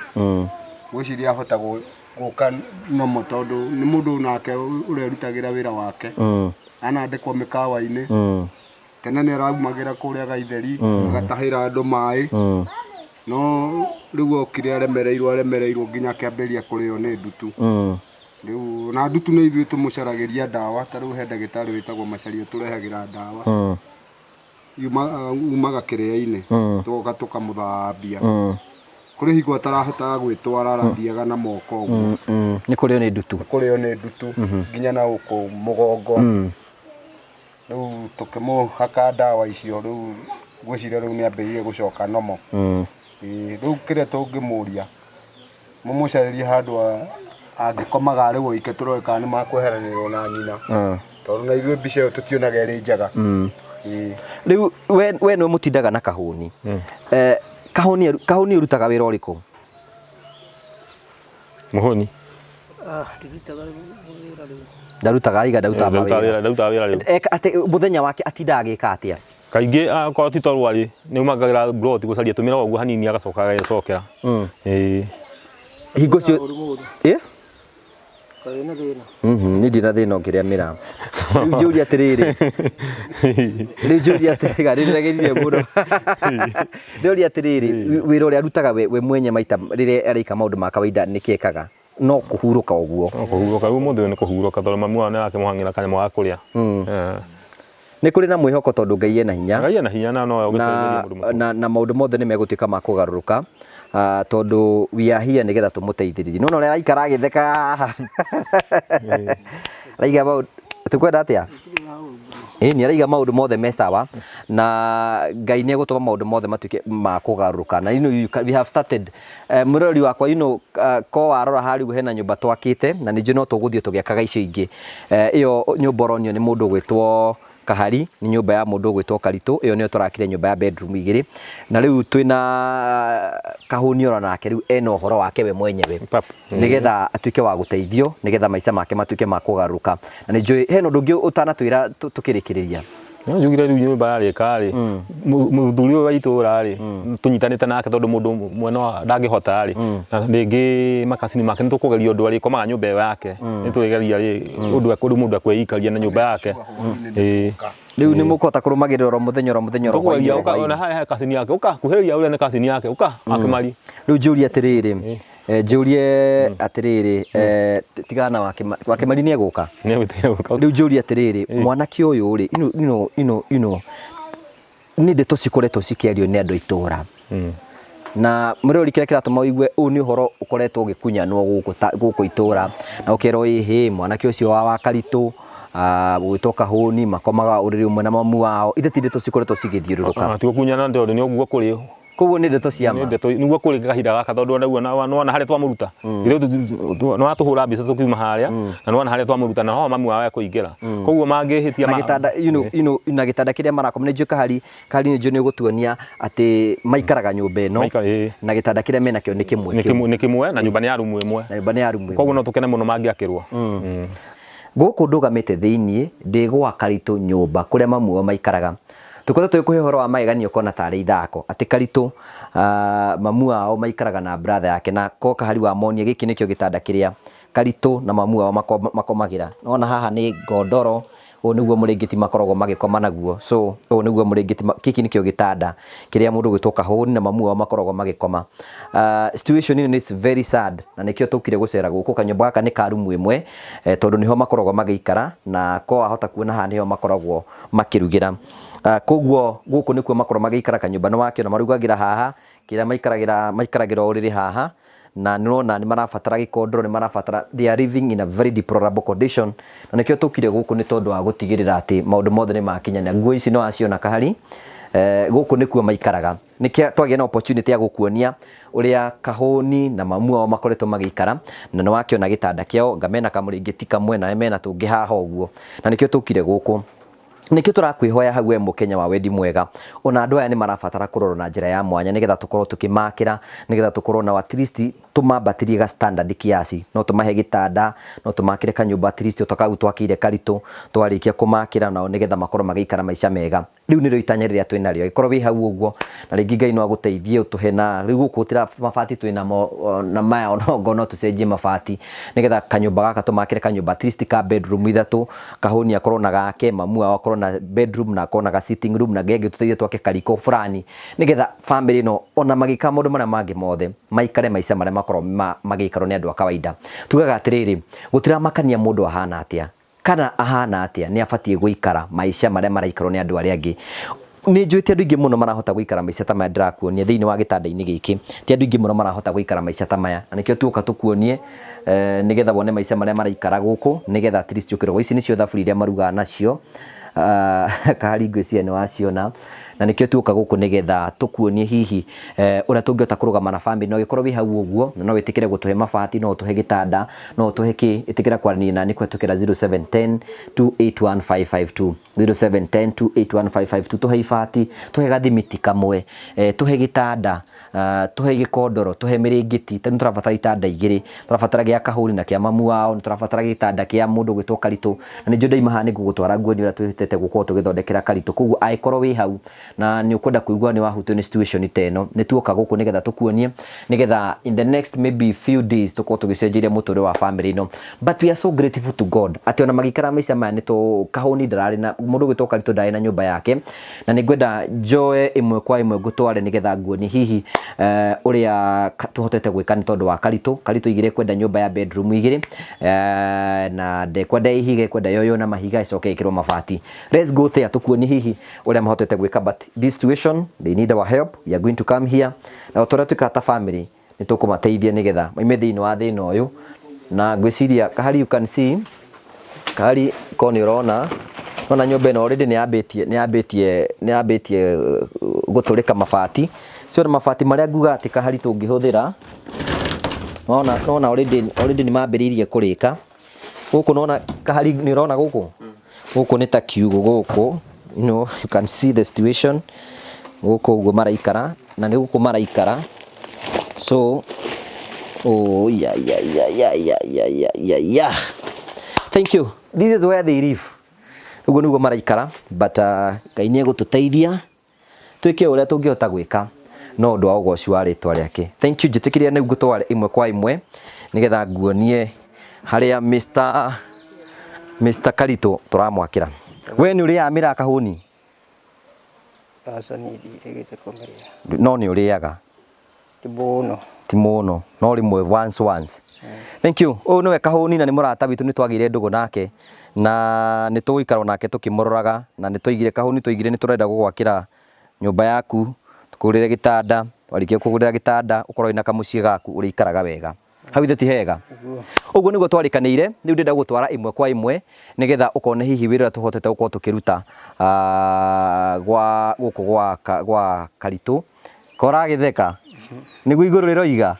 ngwĩciria ahota gũka nomo tondũ nĩ mũndũ nake ũrerutagĩra wĩra wake. Anandĩkwo mĩkawa-inĩ. Tene nĩ araumagĩra kũrĩa Gaitheri, agatahĩra andũ maĩ. No rĩu okire aremereirwo nginya akĩambĩrĩria kũrĩo nĩ ndutu. Rĩu na ndutu nĩ ithuĩ tũmũcaragĩria ndawa, ta rĩu he ndagĩtarĩ wĩtagwo Macharia ũtũrehagĩra ndawa. Umaga kĩrĩa-inĩ, tũgoka tũkamũthambia. Kũrĩ hingo atarahotaga gwĩtwara, arathiaga na moko ũguo. Nĩ kũrĩo nĩ ndutu. Nĩ kũrĩo nĩ ndutu nginya na gũkũ mũgongo. Rĩu tũkĩmũhaka ndawa icio, rĩu ngwĩciria rĩu nĩ ambĩrĩirie gũcoka nomo. Rĩu kĩrĩa tũngĩmũria, mũmũcarĩrie handũ angĩkomaga arĩ woike, tũrore kana nĩ makweheranĩrwo na nyina. Tondũ na ithuĩ mbica ĩyo tũtionaga ĩrĩ njega. Rĩu we nĩwe mũtindaga na Kahũni. Kahũni ũrutaga wĩra ũrĩkũ? Mũhũni. Ndirutaga wĩra rĩu. Ndarutaga, aiga ndarutaga mawĩra. Ndarutaga wĩra rĩu. Eka atĩ mũthenya wake atindaga agĩka atĩa? Kaingĩ akorwo ti toro arĩ, nĩ aumagĩra plot gũcaria tũmĩra ũguo hanini agacoka agecokera. Hingo cio ĩ? Kaĩ na thĩna? Niĩ ndirĩ na thĩna ũngĩrĩa mĩraa. Rĩu njũria atĩrĩrĩ. Rĩu njũria atĩrĩrĩ, rĩrĩ rĩagĩrĩire mũno. Ndĩroria atĩrĩrĩ, wĩra ũrĩa arutaga we mwenye maita rĩrĩa arĩka maũndũ ma kawaida nĩkĩ ekaga? No kũhurũka ũguo. No kũhurũka, rĩu mũthĩ ũyũ nĩ kũhurũka tondũ mamu wao nĩ arakĩmũhang'ĩra kanyamũ ga kũrĩa. Nĩ kũrĩ na mwĩhoko tondũ Ngai ena hinya. Ngai ena hinya na no agũteithĩrĩrie mũndũ mũkũrũ. Na maũndũ mothe nĩ megũtuĩka ma kũgarũrũka. Tondũ we are here nĩgetha tũmũteithĩrĩrie. Nĩwona ũrĩa araikara agĩtheka haha. Araiga maũndũ, tũkwenda atĩa? Ĩni araiga maũndũ mothe me sawa na Ngai nĩ egũtũma maũndũ mothe matuĩke ma kũgarũrũka. Na you know, we have started. Mũrori wakwa, you know, ko warora harĩa hena nyũmba twakĩte na nĩ njũĩ no tũgũthiĩ tũgĩakaga icio ingĩ. Ĩyo nyũmba ũronio nĩ mũndũ ũgwĩtwo Kahari, nĩ nyũmba ya mũndũ ũgwĩtwo Karitũ, ĩyo nĩyo tũrakire nyũmba ya bedroom igĩrĩ. Na rĩu twĩna Kahũni ora nake rĩu ena ũhoro wake we mwenyewe. Nĩgetha atuĩke wa gũteithio, nĩgetha maica make matuĩke ma kũgarũrũka. Na nĩ njũĩ hena ũndũ ũngĩ ũtanatwĩra tũkĩrĩkĩrĩria. No njugire rĩu nyũmba yarĩka rĩ, mũthuri ũyũ wa itũra rĩ, tũnyitanĩte nake tondũ mũndũ mwena ndangĩhota rĩ, na rĩngĩ makacini make nĩ tũkũgeria ũndũ arĩkomaga nyũmba ĩyo yake, nĩ tũrĩgeria rĩ, ũndũ ũndũ mũndũ akwĩikaria na nyũmba yake. Rĩu nĩ mũkũhota kũrũmagĩrĩra oro mũthenya oro mũthenya oro Tũkũgeria hwainĩ, oro ũka, ona hwainĩ. haha he kacini yake, ũka, kuhĩrĩria ũrĩa nĩ kacini yake, ũka, Akĩmari. Rĩu njũrie atĩrĩrĩ, njũrie atĩrĩrĩ, tigana na Wakĩmari nĩ egũka? Nĩ egũtiga gũka. Rĩu njũrie atĩrĩrĩ, mwanake ũyũ rĩ, nĩ ndeto cikoretwo cikĩario nĩ andũ a itũũra. Na mũrori kĩrĩa kĩratũma ũigue ũũ nĩ ũhoro ũkoretwo ũgĩkunyanwo gũkũ itũũra, na ũkerwo ĩhĩ, mwanake ũcio wa Wakaritũ, gwĩtwo Kahũni, makomaga ũrĩrĩ ũmwe na mamu wao. Ithe ti ndeto cikoretwo cigĩthiũrũrũka. Ti gũkunyana tondũ nĩ ũguo kũrĩ. Koguo nĩ ndeto cia ma. Nĩ ndeto, nĩguo kũrĩ kahinda gaka tondũ ona ũguo nĩwona harĩa twamũruta. Rĩu nĩ watũhũra mbica tũkiuma harĩa, na nĩwona harĩa twamũruta, na ho mamu wao ekũingĩra. Koguo mangĩhĩtia Na gĩtanda, you know, you know, na gĩtanda kĩrĩa marakoma, nĩ njũĩ Kahari nĩ njũĩ nĩ ũgũtuonia atĩ maikaraga nyũmba ĩno, Maikara, ĩĩ. na gĩtanda kĩrĩa menakĩo nĩ kĩmwe Nĩ kĩu. kĩmwe, na nyũmba nĩ ya rumu ĩmwe. Na nyũmba nĩ ya rumu ĩmwe. Koguo no tũkene mũno mangĩakĩrwo. Gũkũ ndũgamĩte thĩiniĩ, ndĩ gwa Karitũ nyũmba kũrĩa mamu wao maikaraga. Tũkoretwo tũgĩkũhe ũhoro wa magegania ũkona tarĩ ithako, atĩ Karitũ, mamu wao maikaraga na brother yake, na ko Kahari wamonia gĩkĩ nĩkĩo gĩtanda kĩrĩa Karitũ na mamu wao makomagĩra. Nĩwona haha nĩ ngondoro, ũũ nĩguo mũrĩngĩti makoragwo magĩkoma naguo. So ũũ nĩguo mũrĩngĩti gĩkĩ nĩkĩo gĩtanda kĩrĩa mũndũ ũgwĩtwo Kahũni na mamu wao makoragwo magĩkoma. Situation ĩno is very sad, na nĩkĩo tũkire gũcera gũkũ. Kanyũmba gaka nĩ ka rumu ĩmwe, tondũ nĩho makoragwo magĩikara, na ko wahota kuona haha nĩho makoragwo makĩrugĩra. Koguo gũkũ nĩkuo makoragwo magĩikara. Kanyũmba nĩ wakĩona marugagĩra haha, kĩrĩa maikaragĩra ũrĩrĩ haha, na nĩũrona nĩ marabatara gĩkondoro, nĩ marabatara, they are living in a very deplorable condition, na nĩkĩo tũkire gũkũ nĩ tondũ wa gũtigĩrĩra atĩ maũndũ mothe nĩ makinyanĩra. Nguo ici no waciona Kahari, gũkũ nĩkuo maikaraga. Nĩkĩo twagĩa na opportunity ya gũkuonia ũrĩa Kahũni na mamu wao makoretwo magĩikara, na nĩ wakĩona gĩtanda kĩao, anga mena kamũrĩngĩti kamwe na mena tũngĩ haha ũguo, na nĩkĩo tũkire gũkũ. Nĩkĩo tũrakwĩhoya hau we Mũkenya wa wendi mwega, ona andũ aya nĩ marabatara kũrorwo na njĩra ya mwanya nĩgetha tũkorwo tũkĩmakĩra, nĩgetha tũkorwo na at least tũmambatĩrie ga standard kiasi. No tũmahe gĩtanda, no tũmakĩre kanyũmba at least o ta kau twakĩire Karitũ, twarĩkia kũmakĩra nao nĩgetha makorwo magĩikara maica mega. Rĩu nĩrĩo itanya rĩrĩa twĩ narĩo. Angĩkorwo wĩ hau ũguo, na rĩngĩ Ngai no agũteithie ũtũhe na rĩu gũkũ gũtira mabati twĩ namo na maya onokorwo no tũcenjie mabati nĩgetha kanyũmba gaka tũmakĩre kanyũmba at least ka bedroom ithatũ, Kahũni akorwo na gake, mamu wao akorwo na bedroom na akorwo na ga sitting room na ngenge tũteithie twake kariko fulani nĩgetha family ĩno ona magĩka maũndũ marĩa mangĩ mothe maikare maica marĩa makoragwo magĩikarwo nĩ andũ a kawaida. Tugaga atĩrĩrĩ, gũtiramakania mũndũ ahana atĩa kana ahana atĩa, nĩ abatiĩ gũikara maica marĩa maraikarwo nĩ andũ arĩa angĩ. Nĩ njũĩ ti andũ aingĩ mũno marahota gũikara maica ta maya ndĩrakuonia thĩinĩ wa gĩtanda-inĩ gĩkĩ. Ti andũ aingĩ mũno marahota gũikara maica ta maya. Na nĩkĩo tuoka tũkuonie nĩgetha wone maica marĩa maraikara gũkũ, nĩgetha at least ũkĩrogwo. Ici nĩcio thaburia iria marugaga nacio, kahari ngwĩciria nĩ waciona. Na nĩkĩo tuoka gũkũ nĩgetha tũkuonie hihi ũrĩa tũngĩhota kũrũgama na famĩlĩ. Na ũngĩkorwo wĩ hau ũguo, na no wĩtĩkĩre gũtũhe mabati, no ũtũhe gĩtanda, no ũtũhe kĩ, ĩtĩkĩra kwaranĩria nani kũhetũkĩra 0710 281 552. 0710 281 552. Tũhe ibati, tũhe gathimiti kamwe, tũhe gĩtanda, tũhe gĩkondoro, tũhe mĩrĩngĩti. Ta rĩu nĩtũrabatara itanda igĩrĩ, tũrabatara gĩa kahũri na kĩa mamu wao, nĩtũrabatara gĩtanda kĩa mũndũ ũgwĩtwo Karitũ. Na nĩnjũĩ ndaima haha nĩngũgũtwara nguonie ũrĩa twĩhĩtĩte gũkorwo tũgĩthondekera Karitũ. Koguo angĩkorwo wĩ hau na nĩ ũkwenda kũigua nĩ wahutio nĩ situation ta ĩno, nĩ tuoka gũkũ nĩgetha tũkuonie, nĩgetha in the next maybe few days tũkorwo tũgĩcenjeria mũtũrĩre wa family ĩno. But we are so grateful to God atĩ ona magĩikara maica maya nĩ tũ kahũni ndararĩ na mũndũ ũgwĩtwo Karitũ ndarĩ na nyũmba yake, na nĩ ngwenda njoe ĩmwe kwa ĩmwe ngũtware nĩgetha nguonie hihi ũrĩa tũhotete gwĩka nĩ tondũ wa Karitũ. Karitũ aigire kwenda nyũmba ya bedroom igĩrĩ, na ndekwenda ihiga, ekwenda yoywo na mahiga ĩcoke ĩkĩrwo mabati. Let's go there tũkuonie hihi ũrĩa mahotete gwĩka, but this situation they need our help. We are going to come here na o ta ũrĩa twĩkaga ta family nĩ tũkũmateithia nĩgetha maime thĩinĩ wa thĩna ũyũ. Na ngwĩciria kahari, you can see kahari ko nĩ ũrona ona nyũmba ĩno already nĩ yambĩtie nĩ yambĩtie nĩ yambĩtie gũtũrĩka mabati. Cio nĩ mabati marĩa nguga atĩ kahari tũngĩhũthĩra. Nona nona already nĩ mambĩrĩirie kũrĩka gũkũ. Nona kahari, nĩ ũrona gũkũ gũkũ nĩ ta kiugũ gũkũ. You can see the situation gũkũ ũguo maraikara, na nĩ gũkũ maraikara. So oh yeah yeah yeah yeah yeah yeah yeah yeah yeah thank you. This is where they live. Ũguo nĩguo maraikara, but Ngai nĩ egũtũteithia twĩke ũrĩa tũngĩhota gwĩka no ũndũ wa ũgoci wa rĩtwa rĩake. Thank you. Njĩtĩkĩria nĩ ngũtware ĩmwe kwa ĩmwe nĩgetha nguonie harĩa Mr. Karitũ tũramwakĩra. We nĩ ũrĩaga mĩraa, kahũni? Aca, niĩ ndirĩgĩte kũmĩrĩa. No nĩ ũrĩaga? Ti mũno. Ti mũno, no rĩmwe, once once. Thank you. Ũyũ nĩwe kahũni na nĩ mũrata witũ, nĩ twagĩire ndũgũ nake na nĩ tũgũikara nake tũkĩmũroraga, na nĩ twaigire kahũni, twaigire nĩ tũrenda gũgwakĩra nyũmba yaku, tũkũgũrĩre gĩtanda, warĩkia kũgũrĩra gĩtanda ũkorwo wĩna kamũciĩ gaku ũrĩikaraga wega. Hau ithe ti hega? Ũguo nĩguo twarĩkanĩire. Rĩu ndĩrenda gũtwara ĩmwe kwa ĩmwe nĩgetha ũkone hihi wĩra ũrĩa tũhotete gũkorwo tũkĩruta gwa gũkũ gwa Karitũ. Koragĩtheka nĩguo igũrũ rĩroiga.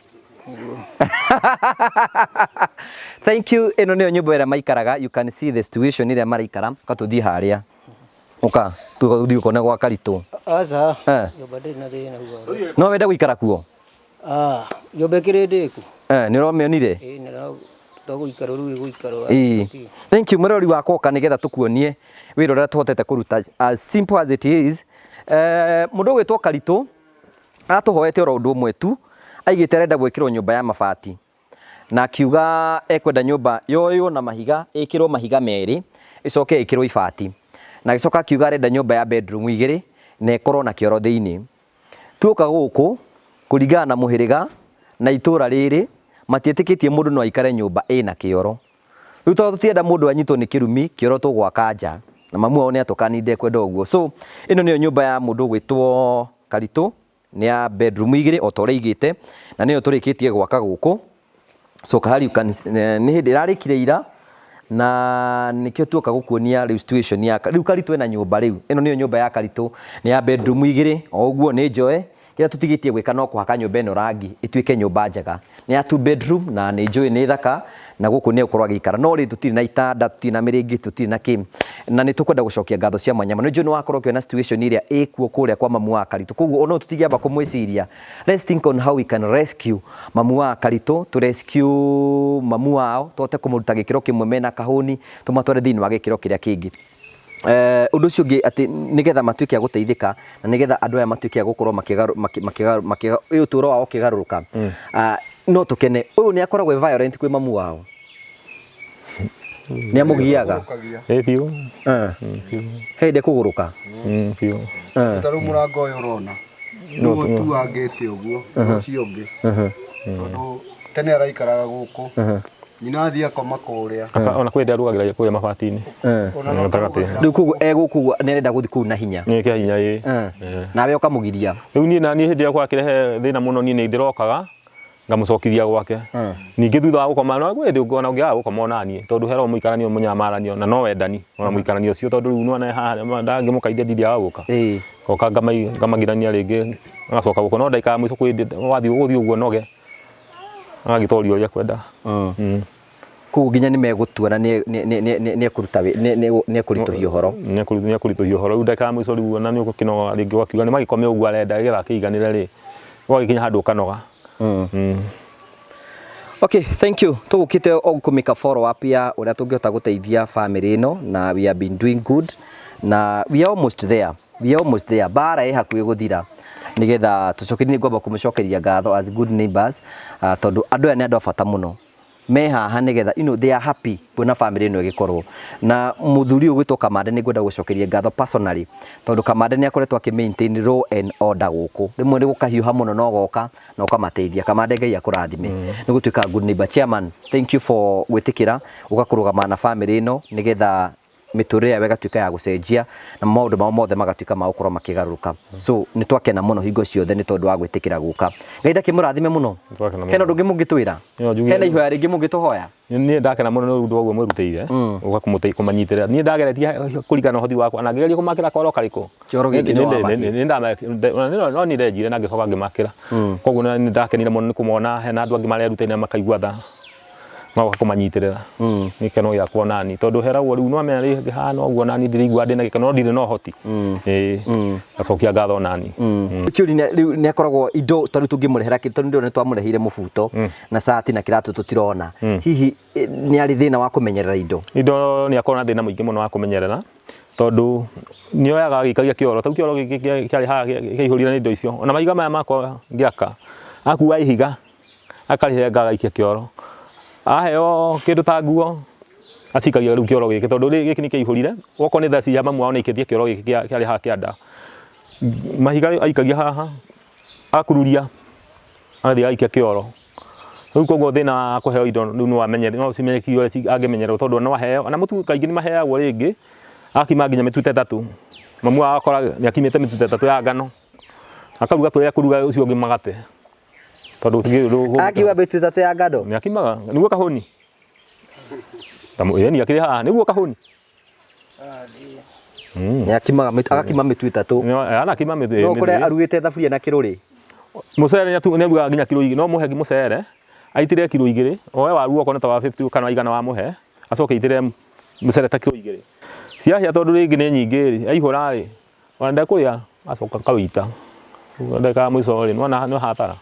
Thank you. Ĩno nĩyo nyũmba ĩrĩa maikaraga. You can see the situation ĩrĩa maraikara. Ũka tũthiĩ harĩa, ũka tũthiĩ ũkone gwa Karitũ. Aca. Eh. Nyũmba ndĩrĩ na thĩna guothe. No wende gũikara kuo? Ah, nyũmba ĩkĩrĩ ndĩku. Eh, nĩ ũramĩonire? Ĩĩ, nĩ togũikarwo rĩu ĩgũikarwo. Ĩĩ. Thank you, mũrori wakwa. Ũka nĩgetha tũkuonie wĩra ũrĩa tũhotete kũruta, as simple as it is. Mũndũ ũgwĩtwo Karitũ atũhoete oro ũndũ ũmwe tu. Aigĩte arenda gwĩkĩrwo nyũmba ya mabati, na akiuga ekwenda nyũmba yoywo na mahiga, ĩkĩrwo mahiga merĩ, ĩcoke ĩkĩrwo ibati, na agĩcoka akiuga arenda nyũmba ya bedroom igĩrĩ na ĩkorwo na kĩoro thĩinĩ. Tuoka gũkũ, kũringana na mũhĩrĩga na itũra rĩrĩ, matiĩtĩkĩtie mũndũ no aikare nyũmba ĩna kĩoro. Rĩu tondũ tũtienda mũndũ anyitwo nĩ kĩrumi, kĩoro tũgwaka nja, na mamu wao nĩ atũkani ndekwenda ũguo. So ĩno nĩyo nyũmba ya mũndũ ũgwĩtwo Karitũ, nĩ ya bedroom igĩrĩ o ta ũrĩa aigĩte, na nĩyo tũrĩkĩtie gwaka gũkũ. So kahari nĩ hĩndĩ ĩrarĩkire ira, na nĩkĩo tuoka gũkuonia rĩu situation ya rĩu Karitũ ena nyũmba. Rĩu ĩno nĩyo nyũmba ya Karitũ, nĩ ya bedroom igĩrĩ o ũguo, nĩ njoe. Kĩrĩa tũtigĩtie gwĩka no kũhaka nyũmba ĩno rangi ĩtuĩke nyũmba njega. Nĩ ya two bedroom na nĩ njũĩ nĩ thaka na gũkũ nĩ egũkorwo agĩikara. No rĩ tũtirĩ na itanda, tũtirĩ na mĩrĩngĩti, tũtirĩ na kĩ. Na nĩ tũkwenda gũcokia ngatho cia mwanya mũno. Nĩ njũĩ nĩ wakorwo ũkĩona situation ĩrĩa ĩkuo kũrĩa kwa mamu wa Karitũ. Koguo ona tũtingĩamba kũmwĩciria. Let's think on how we can rescue mamu wa Karitũ, tũ rescue mamu wao, tũhote kũmũruta gĩkĩro kĩmwe mena kahũni, tũmatware thĩinĩ wa gĩkĩro kĩrĩa kĩngĩ. Ũndũ ũcio ũngĩ atĩ nĩgetha matuĩke a gũteithĩka na nĩgetha andũ aya matuĩke a gũkorwo ũtũũro wao ũkĩgarũrũka. No tũkene. Ũyũ nĩ akoragwo e violent kwĩ mamu wao. Nĩ amũgiaga. Ĩ biũ. He hĩndĩ ekũgũrũka. Biũ. Ta rĩu mũrango ũyũ ũrona nĩguo ũtuangĩte ũguo ũcio ũngĩ, tondũ tene araikaraga gũkũ, nyina athiĩ akoma kũrĩa. Ona kwĩ hĩndĩ arugagĩra kũrĩa mabati-inĩ. Ona no Gatagatĩ. Rĩu koguo egũkũ ũguo nĩ arenda gũthiĩ kũu na hinya. Nĩ kĩa hinya ĩ. Nawe ũkamũgiria. Rĩu niĩ na niĩ hĩndĩ ĩrĩa gwakĩrehe thĩna mũno niĩ nĩ ndĩrokaga ngamũcokithia gwake. Ningĩ thutha wa gũkoma no kwĩ hĩndĩ ona ũngĩaga gũkoma ona niĩ tondũ hero mũikaranio mũnyamaranio na no wendani ona mũikaranio ũcio tondũ rĩu nĩwona haha ndangĩmũkaithia ndingĩaga gũka. Ngoka ngamagirania rĩngĩ agacoka gũka no ndagĩka ya mũico kwĩ hĩndĩ wathiĩ ũgũthiĩ ũguo noge agagĩtoria ũrĩa ekwenda. Koguo nginya nĩ megũtua na nĩ ekũruta nĩ ekũritũhia ũhoro. Nĩ ekũritũhia ũhoro rĩu ndagĩka ya mũico rĩu ona nĩ ũgũkĩnoga rĩngĩ ũgakiuga nĩ magĩkome ũguo arenda nĩgetha akĩiganĩre rĩ ũgagĩkinya handũ ũkanoga. Okay, thank you. Tũgũkĩte o kũmĩka follow up ya ũrĩa tũngĩhota gũteithia family ĩno na we have been doing good na we are almost there. We are almost there. Bara ĩ hakuhĩ gũthira nĩgetha tũcokerie. Nĩ ngwamba kũmũcokeria ngatho as good neighbors, tondũ andũ aya nĩ andũ a bata mũno me haha nĩgetha they are happy kuona family ĩno ĩgĩkorwo na mũthuri ũyũ gwĩtwo Kamande. Nĩ ngwenda gũcokeria ngatho personally tondũ Kamande nĩ akoretwo akĩ maintain law and order gũkũ. Rĩmwe nĩ gũkahiũha mũno no goka na ũkamateithia. Kamande, Ngai akũrathime nĩ gũtuĩka good neighbor. Chairman, thank you for gwĩtĩkĩra ũgakũrũgama na family ĩno nĩgetha mĩtũrĩre yao ĩgatuĩka ya gũcenjia na maũndũ mao mothe magatuĩka ma gũkorwo makĩgarũrũka. So nĩ twakena mũno hingo ciothe nĩ tondũ wa gwĩtĩkĩra gũka. Ngai ndakĩmũrathime mũno. Twakena mũno. Hena ũndũ ũngĩ mũngĩtwĩra? No, njuge- Hena ihoya rĩngĩ mũngĩtũhoya? Niĩ ndakena mũno nĩ ũndũ wa ũguo mwĩrutĩire ũka kũmanyitĩrĩra. Niĩ ndageretie kũringana na ũhoti wakwa na ngĩgeria kũmakĩra koro karĩkũ. Kĩoro gĩkĩ nĩ wamakĩra. No niĩ ndenjire na ngĩcoka ngĩmakĩra. Koguo nĩ ndakenire mũno nĩ kũmona hena andũ angĩ marerutĩire na makaigua tha magoka kũmanyitĩrĩra. Nĩ gĩkeno gĩakwa onani tondũ heragwo rĩu nĩwamenya rĩngĩ hana ũguo onani ndĩraigua ndĩna gĩkeno no ndirĩ na ũhoti. Ĩĩ, ngacokia ngatho onani. Kĩũri rĩu nĩ akoragwo indo ta rĩu tũngĩmũrehera kĩndũ, tondũ ndĩrona nĩ twamũreheire mũbuto na cati na kĩratũ tũtirona, hihi nĩ arĩ thĩna wa kũmenyerera indo? Indo nĩ akoragwo na thĩna mũingĩ mũno wa kũmenyerera tondũ nĩ oyaga agĩikagia kĩoro. Ta rĩu kĩoro gĩkĩ kĩarĩ haha kĩaihũrire nĩ indo icio. Ona mahiga maya makwa ngĩaka, akua ihiga akarĩhenga agaikia kĩoro. Aheo kĩndũ ta nguo acikagia rĩu kĩoro gĩkĩ tondũ gĩkĩ nĩ kĩaihũrire. Okorwo nĩ tha cia mamu wao nĩ aikĩtie kĩoro gĩkĩ kĩarĩ haha kĩanda. Mahiga aikagia haha akururia agathiĩ agaikia kĩoro. Rĩu koguo thĩna wa kũheo indo rĩu no amenye no cimenyekio ũrĩa angĩmenyererwo tondũ no aheo ona mũtu kaingĩ nĩ maheagwo rĩngĩ akima nginya mĩtu ta ĩtatũ. Mamu wao akora nĩ akimĩte mĩtu ta ĩtatũ ya ngano akaruga tũrĩa kũruga ũcio ũngĩ magate tondũ Akiuga mĩtu ĩtatũ ya ngano? Nĩ akimaga nĩguo kahũni. Ĩni akĩrĩ haha nĩguo kahũni. Nĩ akimaga agakima mĩtu ĩtatũ? Anakima mĩtu. No kũrĩa arugĩte thaburia na kĩrũrĩ. Mũcere nĩ arugaga nginya kiro igĩrĩ. No mũhe mũcere aitĩrĩre kiro igĩrĩ, oe waru okorwo nĩ ta wa 50 kana igana wa mũhe, acoke aitĩrĩre mũcere ta kiro igĩrĩ. Ciahĩa tondũ rĩngĩ nĩ nyingĩ rĩ, aihũra rĩ, ona ndekũrĩa acoka akawĩita. Ndagĩka ya mũico rĩ, nĩwona nĩ hathara.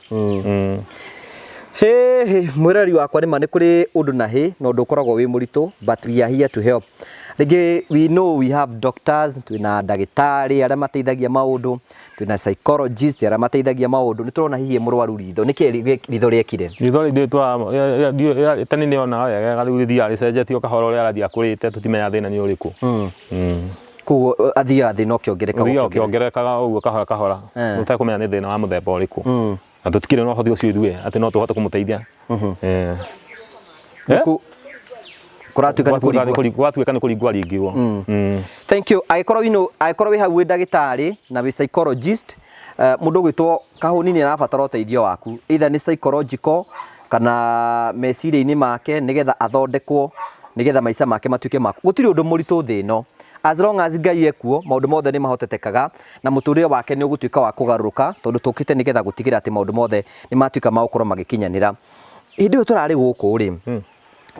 Hĩ mwĩrori wakwa, nĩma nĩ kũrĩ ũndũ na hĩ na ũndũ ũkoragwo wĩ mũritũ, but we are here to help. Rĩngĩ we know we have doctors, twĩna ndagĩtarĩ arĩa mateithagia maũndũ, twĩna psychologist arĩa mateithagia maũndũ. Nĩ tũrona hihi mũrwaru ritho, nĩkĩ ritho rĩekire? Ritho rĩu tene nĩ onaga wega, rĩu rĩthiaga rĩcenjetie kahora ũrĩa arathiĩ akũrĩte, tũtimenya thĩna nĩ ũrĩkũ. Koguo athiaga thĩna ũkĩongereka? Ũthiaga ũkĩongerekaga ũguo kahora kahora ũtekũmenya nĩ thĩna wa mũthemba ũrĩkũ, na tũtikĩrĩ na ũhoti ũcio ithuĩ atĩ no tũhote kũmũteithia. Kũratuĩka nĩ kũringwo. Gwatuĩka nĩ kũringwo aringirwo. Thank you. Angĩkorwo angĩkorwo wĩ hau wĩ ndagĩtarĩ na wĩ psychologist, mũndũ ũgwĩtwo Kahũni nĩ arabatara ũteithio waku, either nĩ psychological kana meciria-inĩ make, nĩgetha athondekwo, nĩgetha maica make matuĩke maku. Gũtirĩ ũndũ mũritũ thĩ ĩno. As long as Ngai ekuo, maũndũ mothe nĩ mahotetekaga na mũtũrĩre wake nĩ ũgũtuĩka wa kũgarũrũka, tondũ tũkĩte nĩgetha gũtigĩrĩra atĩ maũndũ mothe nĩ matuĩka ma gũkorwo magĩkinyanĩra. Hĩndĩ ĩyo tũrarĩ gũkũ rĩ,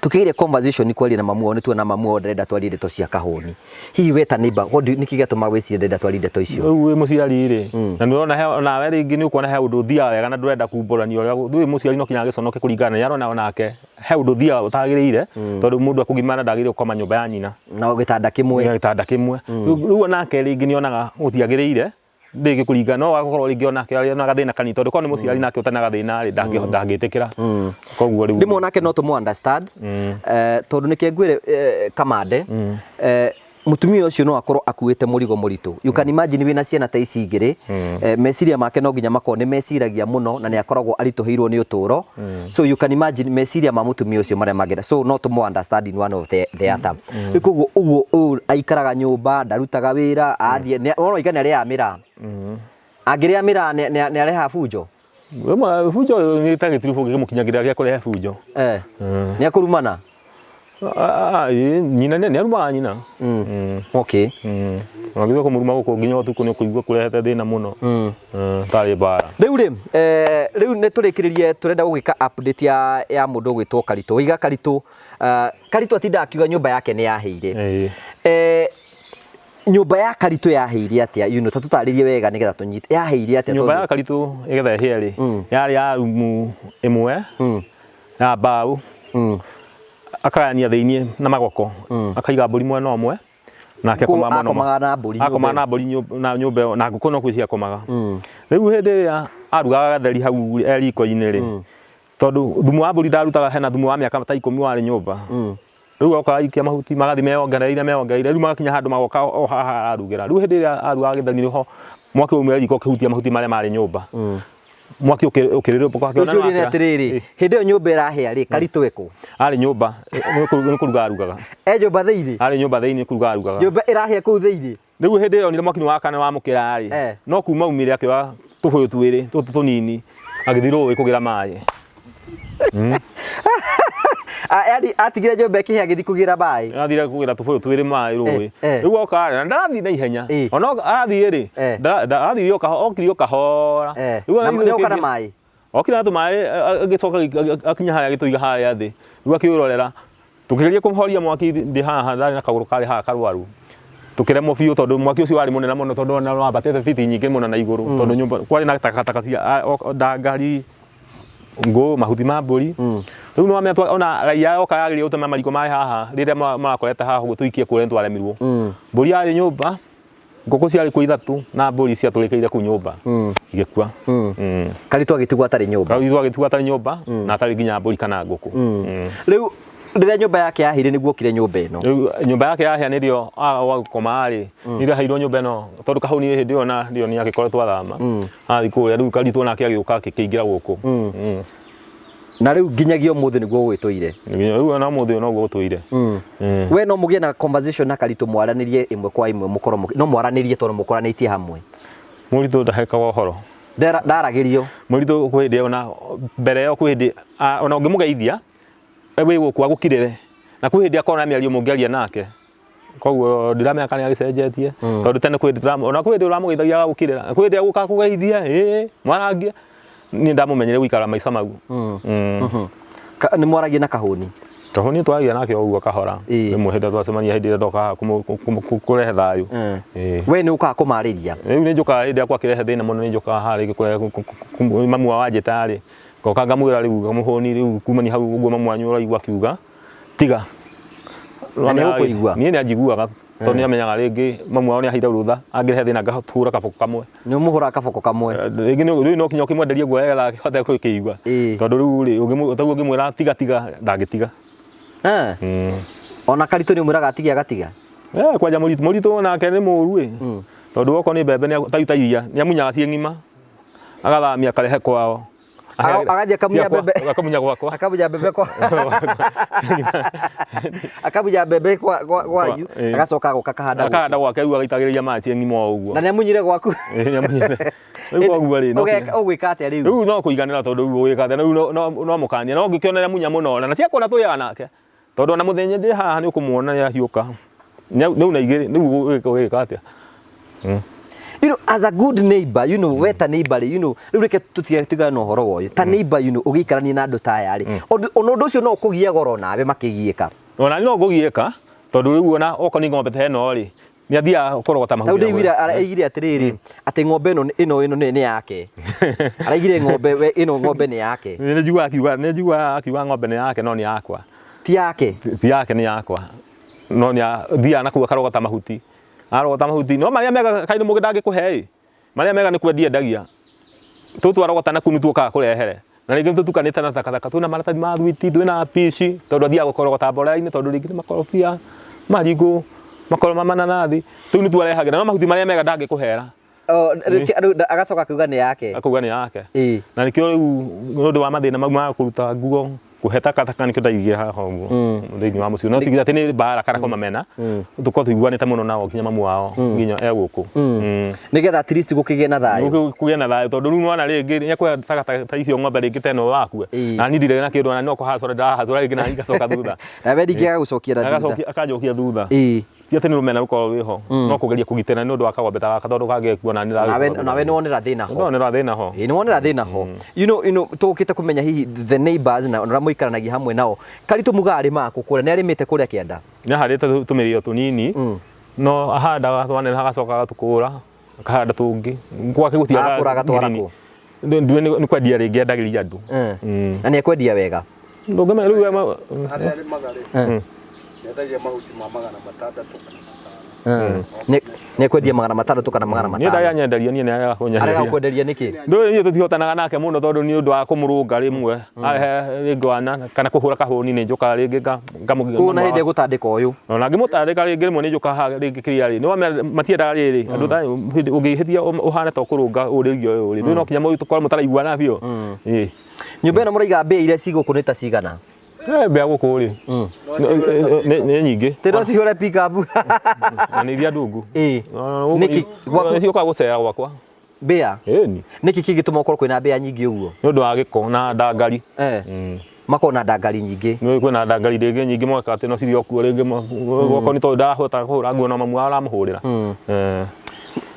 tukĩgire conversation kwaria na mamu wao, nĩ tuona mamu wao ndarenda twarie ndeto cia kahũni. Hihi we ta neighbor, what do nĩkĩ gĩatũma wĩcirie ndarenda twarie ndeto icio? Rĩu wĩ mũciari rĩ, na nĩ ũrona onawe rĩngĩ nĩ ũkuona he ũndũ ũthiaga wega na ndũrenda kumbũrania ũrĩa rĩu wĩ mũciari no kinya agĩconoke kũringana na nĩ arona onake he ũndũ ũthiaga ũtagĩrĩire, tondũ mũndũ akũgimara ndagĩrĩire gũkoma nyũmba ya nyina na gĩtanda kĩmwe. Gĩtanda kĩmwe. Rĩu onake rĩngĩ nĩ onaga gũtiagĩrĩire rĩngĩ kũringana no agakorwo rĩngĩ onake arĩ na gathĩna kanini, tondũ korwo nĩ mũciari nake ũtarĩ na gathĩna rĩ, ndangĩtĩkĩra. Koguo rĩu Rĩmwe onake no tũmũ understand, tondũ nĩkĩ ngwĩre, kamande, mũtumia ũcio no akorwo akuĩte mũrigo mũritũ. You can imagine wĩna ciana ta ici igĩrĩ, meciria make no nginya makorwo nĩ meciragia mũno na nĩ akoragwo aritũhĩirwo nĩ ũtũũro. So you can imagine meciria ma mũtumia ũcio marĩa mangĩenda. So no tũmũ understand in one of the other. Rĩu koguo ũguo ũyũ aikaraga nyũmba, ndarutaga wĩra, athiĩ wona iga nĩ arĩaga mĩraa. Angĩrĩa mĩraa nĩ arehaga bunjo. Rĩmwe bunjo nĩ ta gĩtirubũ gĩkĩmũkinyagĩrĩra gĩa kũrehe bunjo. Nĩ akũrumana? Ah, ah, ĩ, nyina nĩ arumaga nyina. Wagĩrĩirwo kũmũruma gũkũ nginya ũtukũ nĩ ũkũigua kũrehete thĩna mũno. Tarĩ mbara. Rĩu rĩ, rĩu nĩ tũrĩkĩrĩrie, tũrenda gũgĩka update ya mũndũ ũgwĩtwo Karitũ. Waiga Karitũ, Karitũ atindaga akiuga nyũmba yake nĩ yahĩire. Nyũmba ya Karitũ yahĩire atĩa? You know, ta tũtarĩrie wega nĩgetha tũnyite. Yahĩire atĩa? Nyũmba ya Karitũ ĩgetha ĩhĩe rĩ, yarĩ ya rumu ĩmwe ya mbaũ, akagayania thĩiniĩ na magoko, akaiga mbũri mwena ũmwe nake akomaga mwena ũmwe. Akomaga na mbũri nyũmba Akomaga na mbũri na nyũmba ĩyo, na ngũkũ no kuo ciakomaga. Rĩu hĩndĩ ĩrĩa arugaga gatheri hau e riko-inĩ rĩ, tondũ thumu wa mbũri ndarutaga, hena thumu wa mĩaka ta 10 warĩ nyũmba. Rĩu oka aikia mahuti magathiĩ meyongereire meyongereire, rĩu magakinya handũ magoka o haha ararugĩra. Rĩu hĩndĩ ĩrĩa arugaga gĩtheri nĩho mwaki waumire riko ũkĩhutia mahuti marĩa marĩ nyũmba. Mwaki ũkĩrĩrĩmbũka akĩona Rĩu nĩ atĩrĩrĩ, hĩndĩ ĩyo nyũmba ĩrahĩa rĩ, Karitũ ekũ? Arĩ nyũmba, nĩ kũruga arugaga. E nyũmba thĩinĩ? Arĩ nyũmba thĩinĩ kũruga arugaga. Nyũmba ĩrahĩa kũu thĩinĩ? Rĩu hĩndĩ ĩyo onire mwaki nĩ wakana wamũkĩra rĩ, no kuma aumire akĩoya tũbũyũ twĩrĩ tũtũ tũnini agĩthiĩ rũĩ kũgĩra maĩ. Yaani atigire nyũmba ĩkĩhĩa agĩthiĩ kũgĩra maĩ. Athire kũgĩra tũbũyũ twĩrĩ maĩ rũĩ. Rĩu oka rĩ, na ndarathiĩ na ihenya. Ona arathiĩ rĩ, athire okire o kahora. Rĩu Na nĩ oka na maĩ? Okire na tũmaĩ, agĩcoka akinya harĩa agĩtũiga harĩa thĩ. Rĩu akĩũrorera. Tũkĩgeria kũhoria mwaki ndĩ haha, ndarĩ na kagũrũ karĩ haha karwaru. Tũkĩremwo biũ tondũ mwaki ũcio warĩ mũnene mũno, tondũ ona wambatĩte fiti nyingĩ mũno na igũrũ, tondũ nyũmba kwarĩ na takataka cia ndangari, ngũ, mahuti ma mbũri. Rĩu nĩ wamenya ona raia yoka yageria gũtema mariko maĩ haha rĩrĩa marakorete haha ũguo tũikie kũrĩa nĩ twaremirwo. Mbũri yarĩ nyũmba, ngũkũ ciarĩ kuo ithatũ na mbũri ciatũrĩkĩire kũu nyũmba igĩkua. Karitũ agĩtigwo atarĩ nyũmba. Karitũ agĩtigwo atarĩ nyũmba na atarĩ nginya mbũri kana ngũkũ. Rĩu rĩrĩa nyũmba yake yahĩire nĩguo okire nyũmba ĩno. Rĩu nyũmba yake yahĩa nĩrĩo gwa gũkoma rĩ, nĩrĩo aheirwo nyũmba ĩno, tondũ kahũni hĩndĩ ĩyo na rĩo nĩ agĩkoretwo athama. Athiĩ kũrĩa rĩu Karitũ onake agĩũka akĩingĩra gũkũ. Na rĩu nginyagia ũmũthĩ nĩguo gũgĩtũire. Nginya rĩu ona ũmũthĩ ũyũ noguo gũtũire. We no mũgĩe na conversation na Karitũ mwaranĩrie ĩmwe kwa ĩmwe, mũkorwo no mwaranĩrie tondũ mũkoranĩtie hamwe. Mũritũ ndahekaga ũhoro. Ndaragĩrio. Mũritũ kwĩ hĩndĩ ona mbere ĩyo kwĩ hĩndĩ ona ũngĩmũgeithia wĩ gũkũ agũkirĩre, na kwĩ hĩndĩ akorwo na mĩario mũngĩaria nake. Koguo ndiramenya kana nĩagĩcenjetie, tondũ tene kwĩ hĩndĩ ona kwĩ hĩndĩ ũramũgeithagia agagũkirĩra, kwĩ hĩndĩ agũka akũgeithie ĩĩ mwarangie. Niĩ ndamũmenyere gũikara maica mau. Nĩ mwaragia na Kahũni? Kahũni twaragia nake o ũguo kahora. Rĩmwe hĩndĩ ĩrĩa twacemania, hĩndĩ ĩrĩa ndoka haha kũrehe thayũ. We nĩ ũkaga kũmarĩria? Rĩu nĩ njũkaga hĩndĩ ĩrĩa gwakĩrehe thĩna mũno, nĩ njũkaga haha rĩngĩ kũrehe mamu wao anjĩta rĩ, ngoka ngamwĩra rĩu ngamũhũni rĩu kumania hau ũguo mamu wanyu ũraigua akiuga tiga. Na nĩ egũkũigua? Niĩ nĩ anjiguaga tondũ nĩ amenyaga rĩngĩ mamu wao nĩ aheire rũtha angĩrehe thĩna ngahũra kaboko kamwe. Nĩ ũmũhũraga kaboko kamwe? Rĩngĩ rĩu no kinya ũkĩmwenderie guoya getha akĩhote gũkĩigua. Tondũ rĩu rĩ, tarĩu ũngĩmwĩra tiga tiga ndangĩtiga. Ona Karitũ nĩ ũmwĩraga atige agatiga? Kwanja mũritũ nake nĩ mũru ĩ. Tondũ okorwo nĩ mbembe ta ta iria nĩ amunyaga ciĩ ng'ima agathamia akarehe kwao. Agathiĩ akamunya mbembe. Akamunya gwakwa. Akamunya mbembe kwa. Akamunya mbembe kwa gwanyu, agacoka agoka akahanda. Akahanda gwake rĩu agaitagĩrĩria maĩ ciĩ ng'ima o ũguo. Na nĩ amunyire gwaku. Ĩĩ nĩ amunyire. Rĩu koguo rĩ, no ũgwĩka atĩa rĩu? Rĩu no kũiganĩra tondũ rĩu ũgwĩka atĩa? Rĩu no mũkanie. No ũngĩkĩona nĩ amunya mũno na ciakwa na tũrĩaga nake. Tondũ ona mũthenya ndĩ haha nĩ ũkũmuona nĩ ahiũka. Nĩ auna igĩrĩ, rĩu ũgwĩka atĩa? As a good neighbor, we ta neighbor rĩ, rĩu reke tũtige tigane na ũhoro wa ũyũ. Ta neighbor, ũgĩikarania na andũ ta aya rĩ, ona ũndũ ũcio no ũkũgie goro nawe makĩgiĩka. Ona no ngũgiĩka tondũ rĩu ona okorwo nĩ ng'ombe ta ĩno rĩ, nĩ athiaga kũrogota Rĩu mahuti. ndĩiguire araigire atĩrĩrĩ, atĩ ng'ombe ĩno ĩno nĩ yake. Araigire ng'ombe we ĩno ng'ombe nĩ yake. Nĩ njiguaga akiuga, nĩ njiguaga akiuga ng'ombe nĩ yake no nĩ yakwa. Ti yake. Ti yake, nĩ yakwa. No nĩ athiaga na kũu akarogota mahuti. Arogota mahuti. No marĩa mega kaĩ nĩ mũgĩ ndangĩkũhe ĩ. Marĩa mega nĩ kwendia endagia. Tũtũ arogota na kũu nĩ tuokaga kũrehere. Na rĩngĩ nĩ tũtukanĩte na takataka, twĩna maratathi ma thwiti, twĩna pici, tondũ athiaga gũkorogota mborera-inĩ tondũ rĩngĩ nĩ makorobia, marigũ, makoro ma mananathi, tũu nĩtuo arehagĩra, no mahuti marĩa mega ndangĩkũhera. Oh, rĩu agacoka akiuga nĩ yake. Akauga nĩ yake. Ĩĩ. Na nĩkĩo rĩu nĩ ũndũ wa mathĩna mau ma kũruta nguo, kũhe takataka nĩkĩo ndaigire haha ũguo thĩinĩ wa mũciĩ. No ti atĩ nĩ mbara kana kũmamena, tũkorwo tũiguanĩte mũno nao nginya mamu wao nginya e gũkũ. Nĩgetha at least gũkĩgĩe na thayũ. Kũgĩe na thayũ tondũ rĩu mwana rĩngĩ nĩ ekũhe takataka ta icio ng'ombe rĩngĩ ta ĩno wakue. Na niĩ ndirĩ na kĩndũ, ona no kũhacũra ndĩrahacũra rĩngĩ na igacoka thutha. Nawe ningĩ agagũcokia na thutha. Agacokia akanjokia thutha. Ĩĩ. Ti atĩ nĩ rũmena rũkoragwo rwĩho, no kũgeria kũgitĩra nĩ ũndũ wa kagombe ta gaka tondũ kangĩkua na niĩ Nawe nawe nĩ wonera thĩna ho. Nĩndonera thĩna ho. Ĩĩ, nĩ wonera thĩna ho. Tũkĩte kũmenya hihi the neighbors na ũrĩa mũikaranagia hamwe nao. Karitũ mugaga arĩmaga kũ kũrĩa? Nĩ arĩmĩte kũrĩa kĩanda? Nĩ ahandĩte tũmĩrĩo tũnini, no ahandaga twaneneha agacoka agatũkũra, akahanda tũngĩ. Gwake gũtiagaga Agakũra agatwara ngirini. kũ? Nĩ kwendia rĩngĩ endagĩria andũ. Na nĩ ekwendia wega? Ndũngĩmenya rĩu we Harĩa arĩmaga rĩ, nĩendagia mahuti ma 600 kana 500. Nĩ ekwendia 600 kana magana Niĩ matano. ndaranyenderia niĩ nĩ arega Arega kũnyenderia. gũkwenderia nĩkĩ? Ndũĩ niĩ tũtihotanaga nake mũno tondũ nĩ ũndũ wa kũmũrũnga rĩmwe arehe rĩngĩ wana kana kũhũra kahũni nĩ njũkaga rĩngĩ ngamũgia. Koguo na hĩndĩ ĩgũtandĩka ũyũ. Ona ngĩmũtandĩka rĩngĩ rĩmwe nĩ njũkaga haha rĩngĩ kĩrĩa rĩ, nĩ matiendaga rĩrĩ andũ ta hĩndĩ ũngĩhĩtia ũhane ta ũkũrũnga ũrĩrio ũyũ rĩ, ndũĩ no kinya tũkorwo mũtaraiguana biũ. Ĩĩ. Nyũmba ĩno mũraiga mbĩa iria ci gũkũ nĩ ta cigana? Mbĩa gũkũ rĩ nĩ nyingĩ. Tĩ no cihũre pick up. Na nĩ iria ndungu. Ĩĩ. Nĩkĩ gwaku Nĩ ciũkaga gũcera gwakwa. Mbĩa? Ĩni. Nĩkĩ kĩngĩtũma ũkorwo kwĩna mbĩa nyingĩ ũguo? Nĩ ũndũ wa gĩko na ndangari. Makorwo na ndangari nyingĩ. Nĩ kwĩna ndangari rĩngĩ nyingĩ mwaka atĩ no cirĩ o kuo rĩngĩ gwakwa nĩ tondũ ndarahota kũhũra nguo no mamu wao aramũhũrĩra.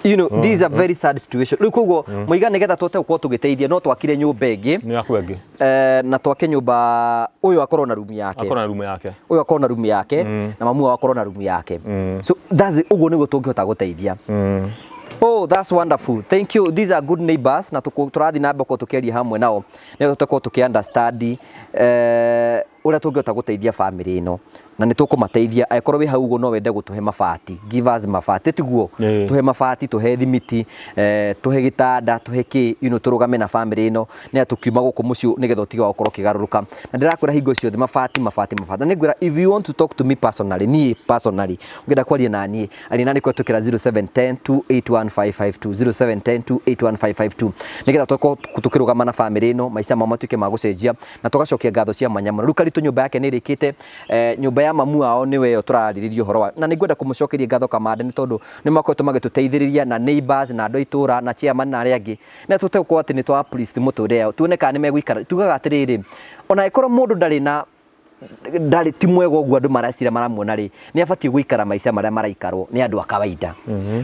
This is a very sad situation. Rĩu koguo mũiga nĩgetha tũhote gũkorwo tũgĩteithia no twakire nyũmba ĩngĩ. Nĩ yaku ĩngĩ. Na twake nyũmba ũyũ akorwo na rumu yake. Akorwo na rumu yake. Ũyũ akorwo na rumu yake na mamu wao akorwo na rumu yake. So that's ũguo nĩguo tũngĩhota gũteithia. Oh, that's wonderful. Thank you. These are good neighbors na tũrathiĩ na mbere gũkorwo tũkĩaria hamwe nao nĩgetha tũkorwo tũkĩ understand ũrĩa tũngĩhota gũteithia family ĩno na nĩ tũkũmateithia. Angĩkorwo wĩ hau ũguo no wende gũtũhe mabati, give us mabati, tiguo? Tũhe mabati, tũhe thimiti, tũhe gĩtanda, tũhe kĩ, tũrũgame na family ĩno nĩgetha tũkiuma gũkũ mũciĩ nĩgetha ũtige wa gũkorwo ũkĩgarũrũka. Na ndĩrakwĩra hingo ciothe mabati, mabati, mabati. Na nĩngwĩra if you want to talk to me personally, niĩ personally, ũngĩenda kwaria na niĩ, aria na niĩ kũhetũkĩra 0710 281 552, 0710 281 552, nĩgetha tũkorwo tũkĩrũgama na family ĩno, maica mao matuĩke ma gũcenjia na tũgacokia ngatho cia mwanya mũno. Rĩu Karitũ nyũmba yake nĩ ĩrĩkĩte, nyũmba ya mamu wao nĩwe ĩyo tũrarĩrĩria ũhoro wa, na nĩngwenda kũmũcokeria ngatho Kamande nĩ tondũ nĩ makoretwo magĩtũteithĩrĩria na neighbors na andũ a itũra na chairman na arĩa angĩ, na tũhote gũkorwo atĩ nĩ twa uplift mũtũrĩre yao, tuone kana nĩ megũikara. Tugaga atĩrĩrĩ, ona angĩkorwo mũndũ ndarĩ na ndarĩ ti mwega ũguo andũ mareciria maramuona rĩ, nĩ abatiĩ gũikara maica marĩa maraikarwo nĩ andũ a kawaida.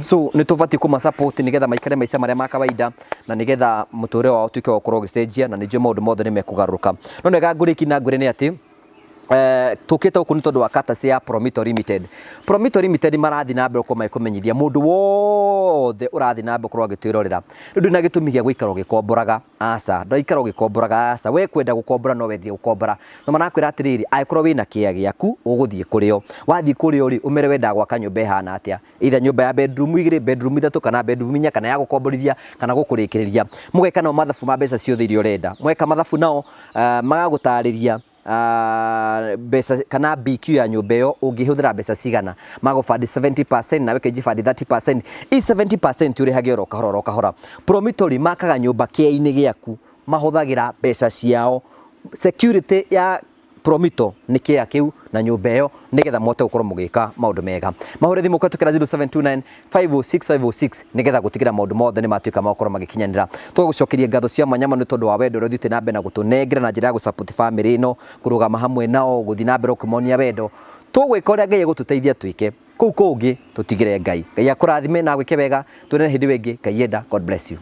So nĩ tũbatiĩ kũma support nĩgetha maikare maica marĩa ma kawaida na nĩgetha mũtũrĩre wao ũtuĩke wa gũkorwo ũgĩcenjia, na nĩ njũĩ maũndũ mothe nĩ mekũgarũrũka. No nĩwega ngũrĩki na ngwĩre nĩ atĩ tũkĩte gũkũ nĩ tondũ wa courtesy ya Promito Limited. Promito Limited marathiĩ na mbere gũkorwo magĩkũmenyithia mũndũ wothe ũrathiĩ na mbere gũkorwo agĩtwĩrorera. Rĩu ndũrĩ na gĩtũmi gĩa gũikara ũgĩkomboraga, aca, ndũikara ũgĩkomboraga, aca. We kwenda gũkombora no wendire gũkombora. No marakwĩra atĩrĩrĩ, angĩkorwo wĩna kĩea gĩaku, ũgũthiĩ kũrĩ o. Wathiĩ kũrĩ o rĩ, ũmere wendaga gwaka nyũmba ĩhana atĩa. Either nyũmba ya bedroom 2, bedroom 3, kana bedroom 4, kana ya gũkomborithia, kana gũkũrĩkĩrĩria. Mũgeka nao mathabu ma mbeca ciothe iria ũrenda. Mweka mathabu nao, magagũtarĩria mbeca kana BQ ya nyũmba ĩyo ũngĩhũthĩra mbeca cigana. Magũbandi 70% nawe ũkĩnjibandi 30%. I 70% ũrĩhage oro kahora oro kahora. Promitori makaga nyũmba kĩea-inĩ gĩaku, mahũthagĩra mbeca ciao. Security ya Promito nĩ kĩea kĩu na nyũmba ĩyo nĩgetha mũhote gũkorwo mũgĩka maũndũ mega. Mahũre thimũ kũhetũkĩra 0729 506 506 nĩgetha gũtigĩra maũndũ mothe nĩ matuĩka ma gũkorwo magĩkinyanĩra. Tũgagũcokeria ngatho cia mwanya mũno nĩ tondũ wa wendo ũrĩa ũthiĩte na mbere na gũtũnengera na njĩra ya gũ support family ĩno, kũrũgama hamwe nao, gũthiĩ na mbere ũkĩmonia wendo. Tũgwĩka ũrĩa Ngai egũtũteithia twĩke. Kũu kũngĩ tũtigĩre Ngai. Ngai akũrathime na agwĩke wega. Tuonane hĩndĩ ĩyo ĩngĩ Ngai enda. God bless you.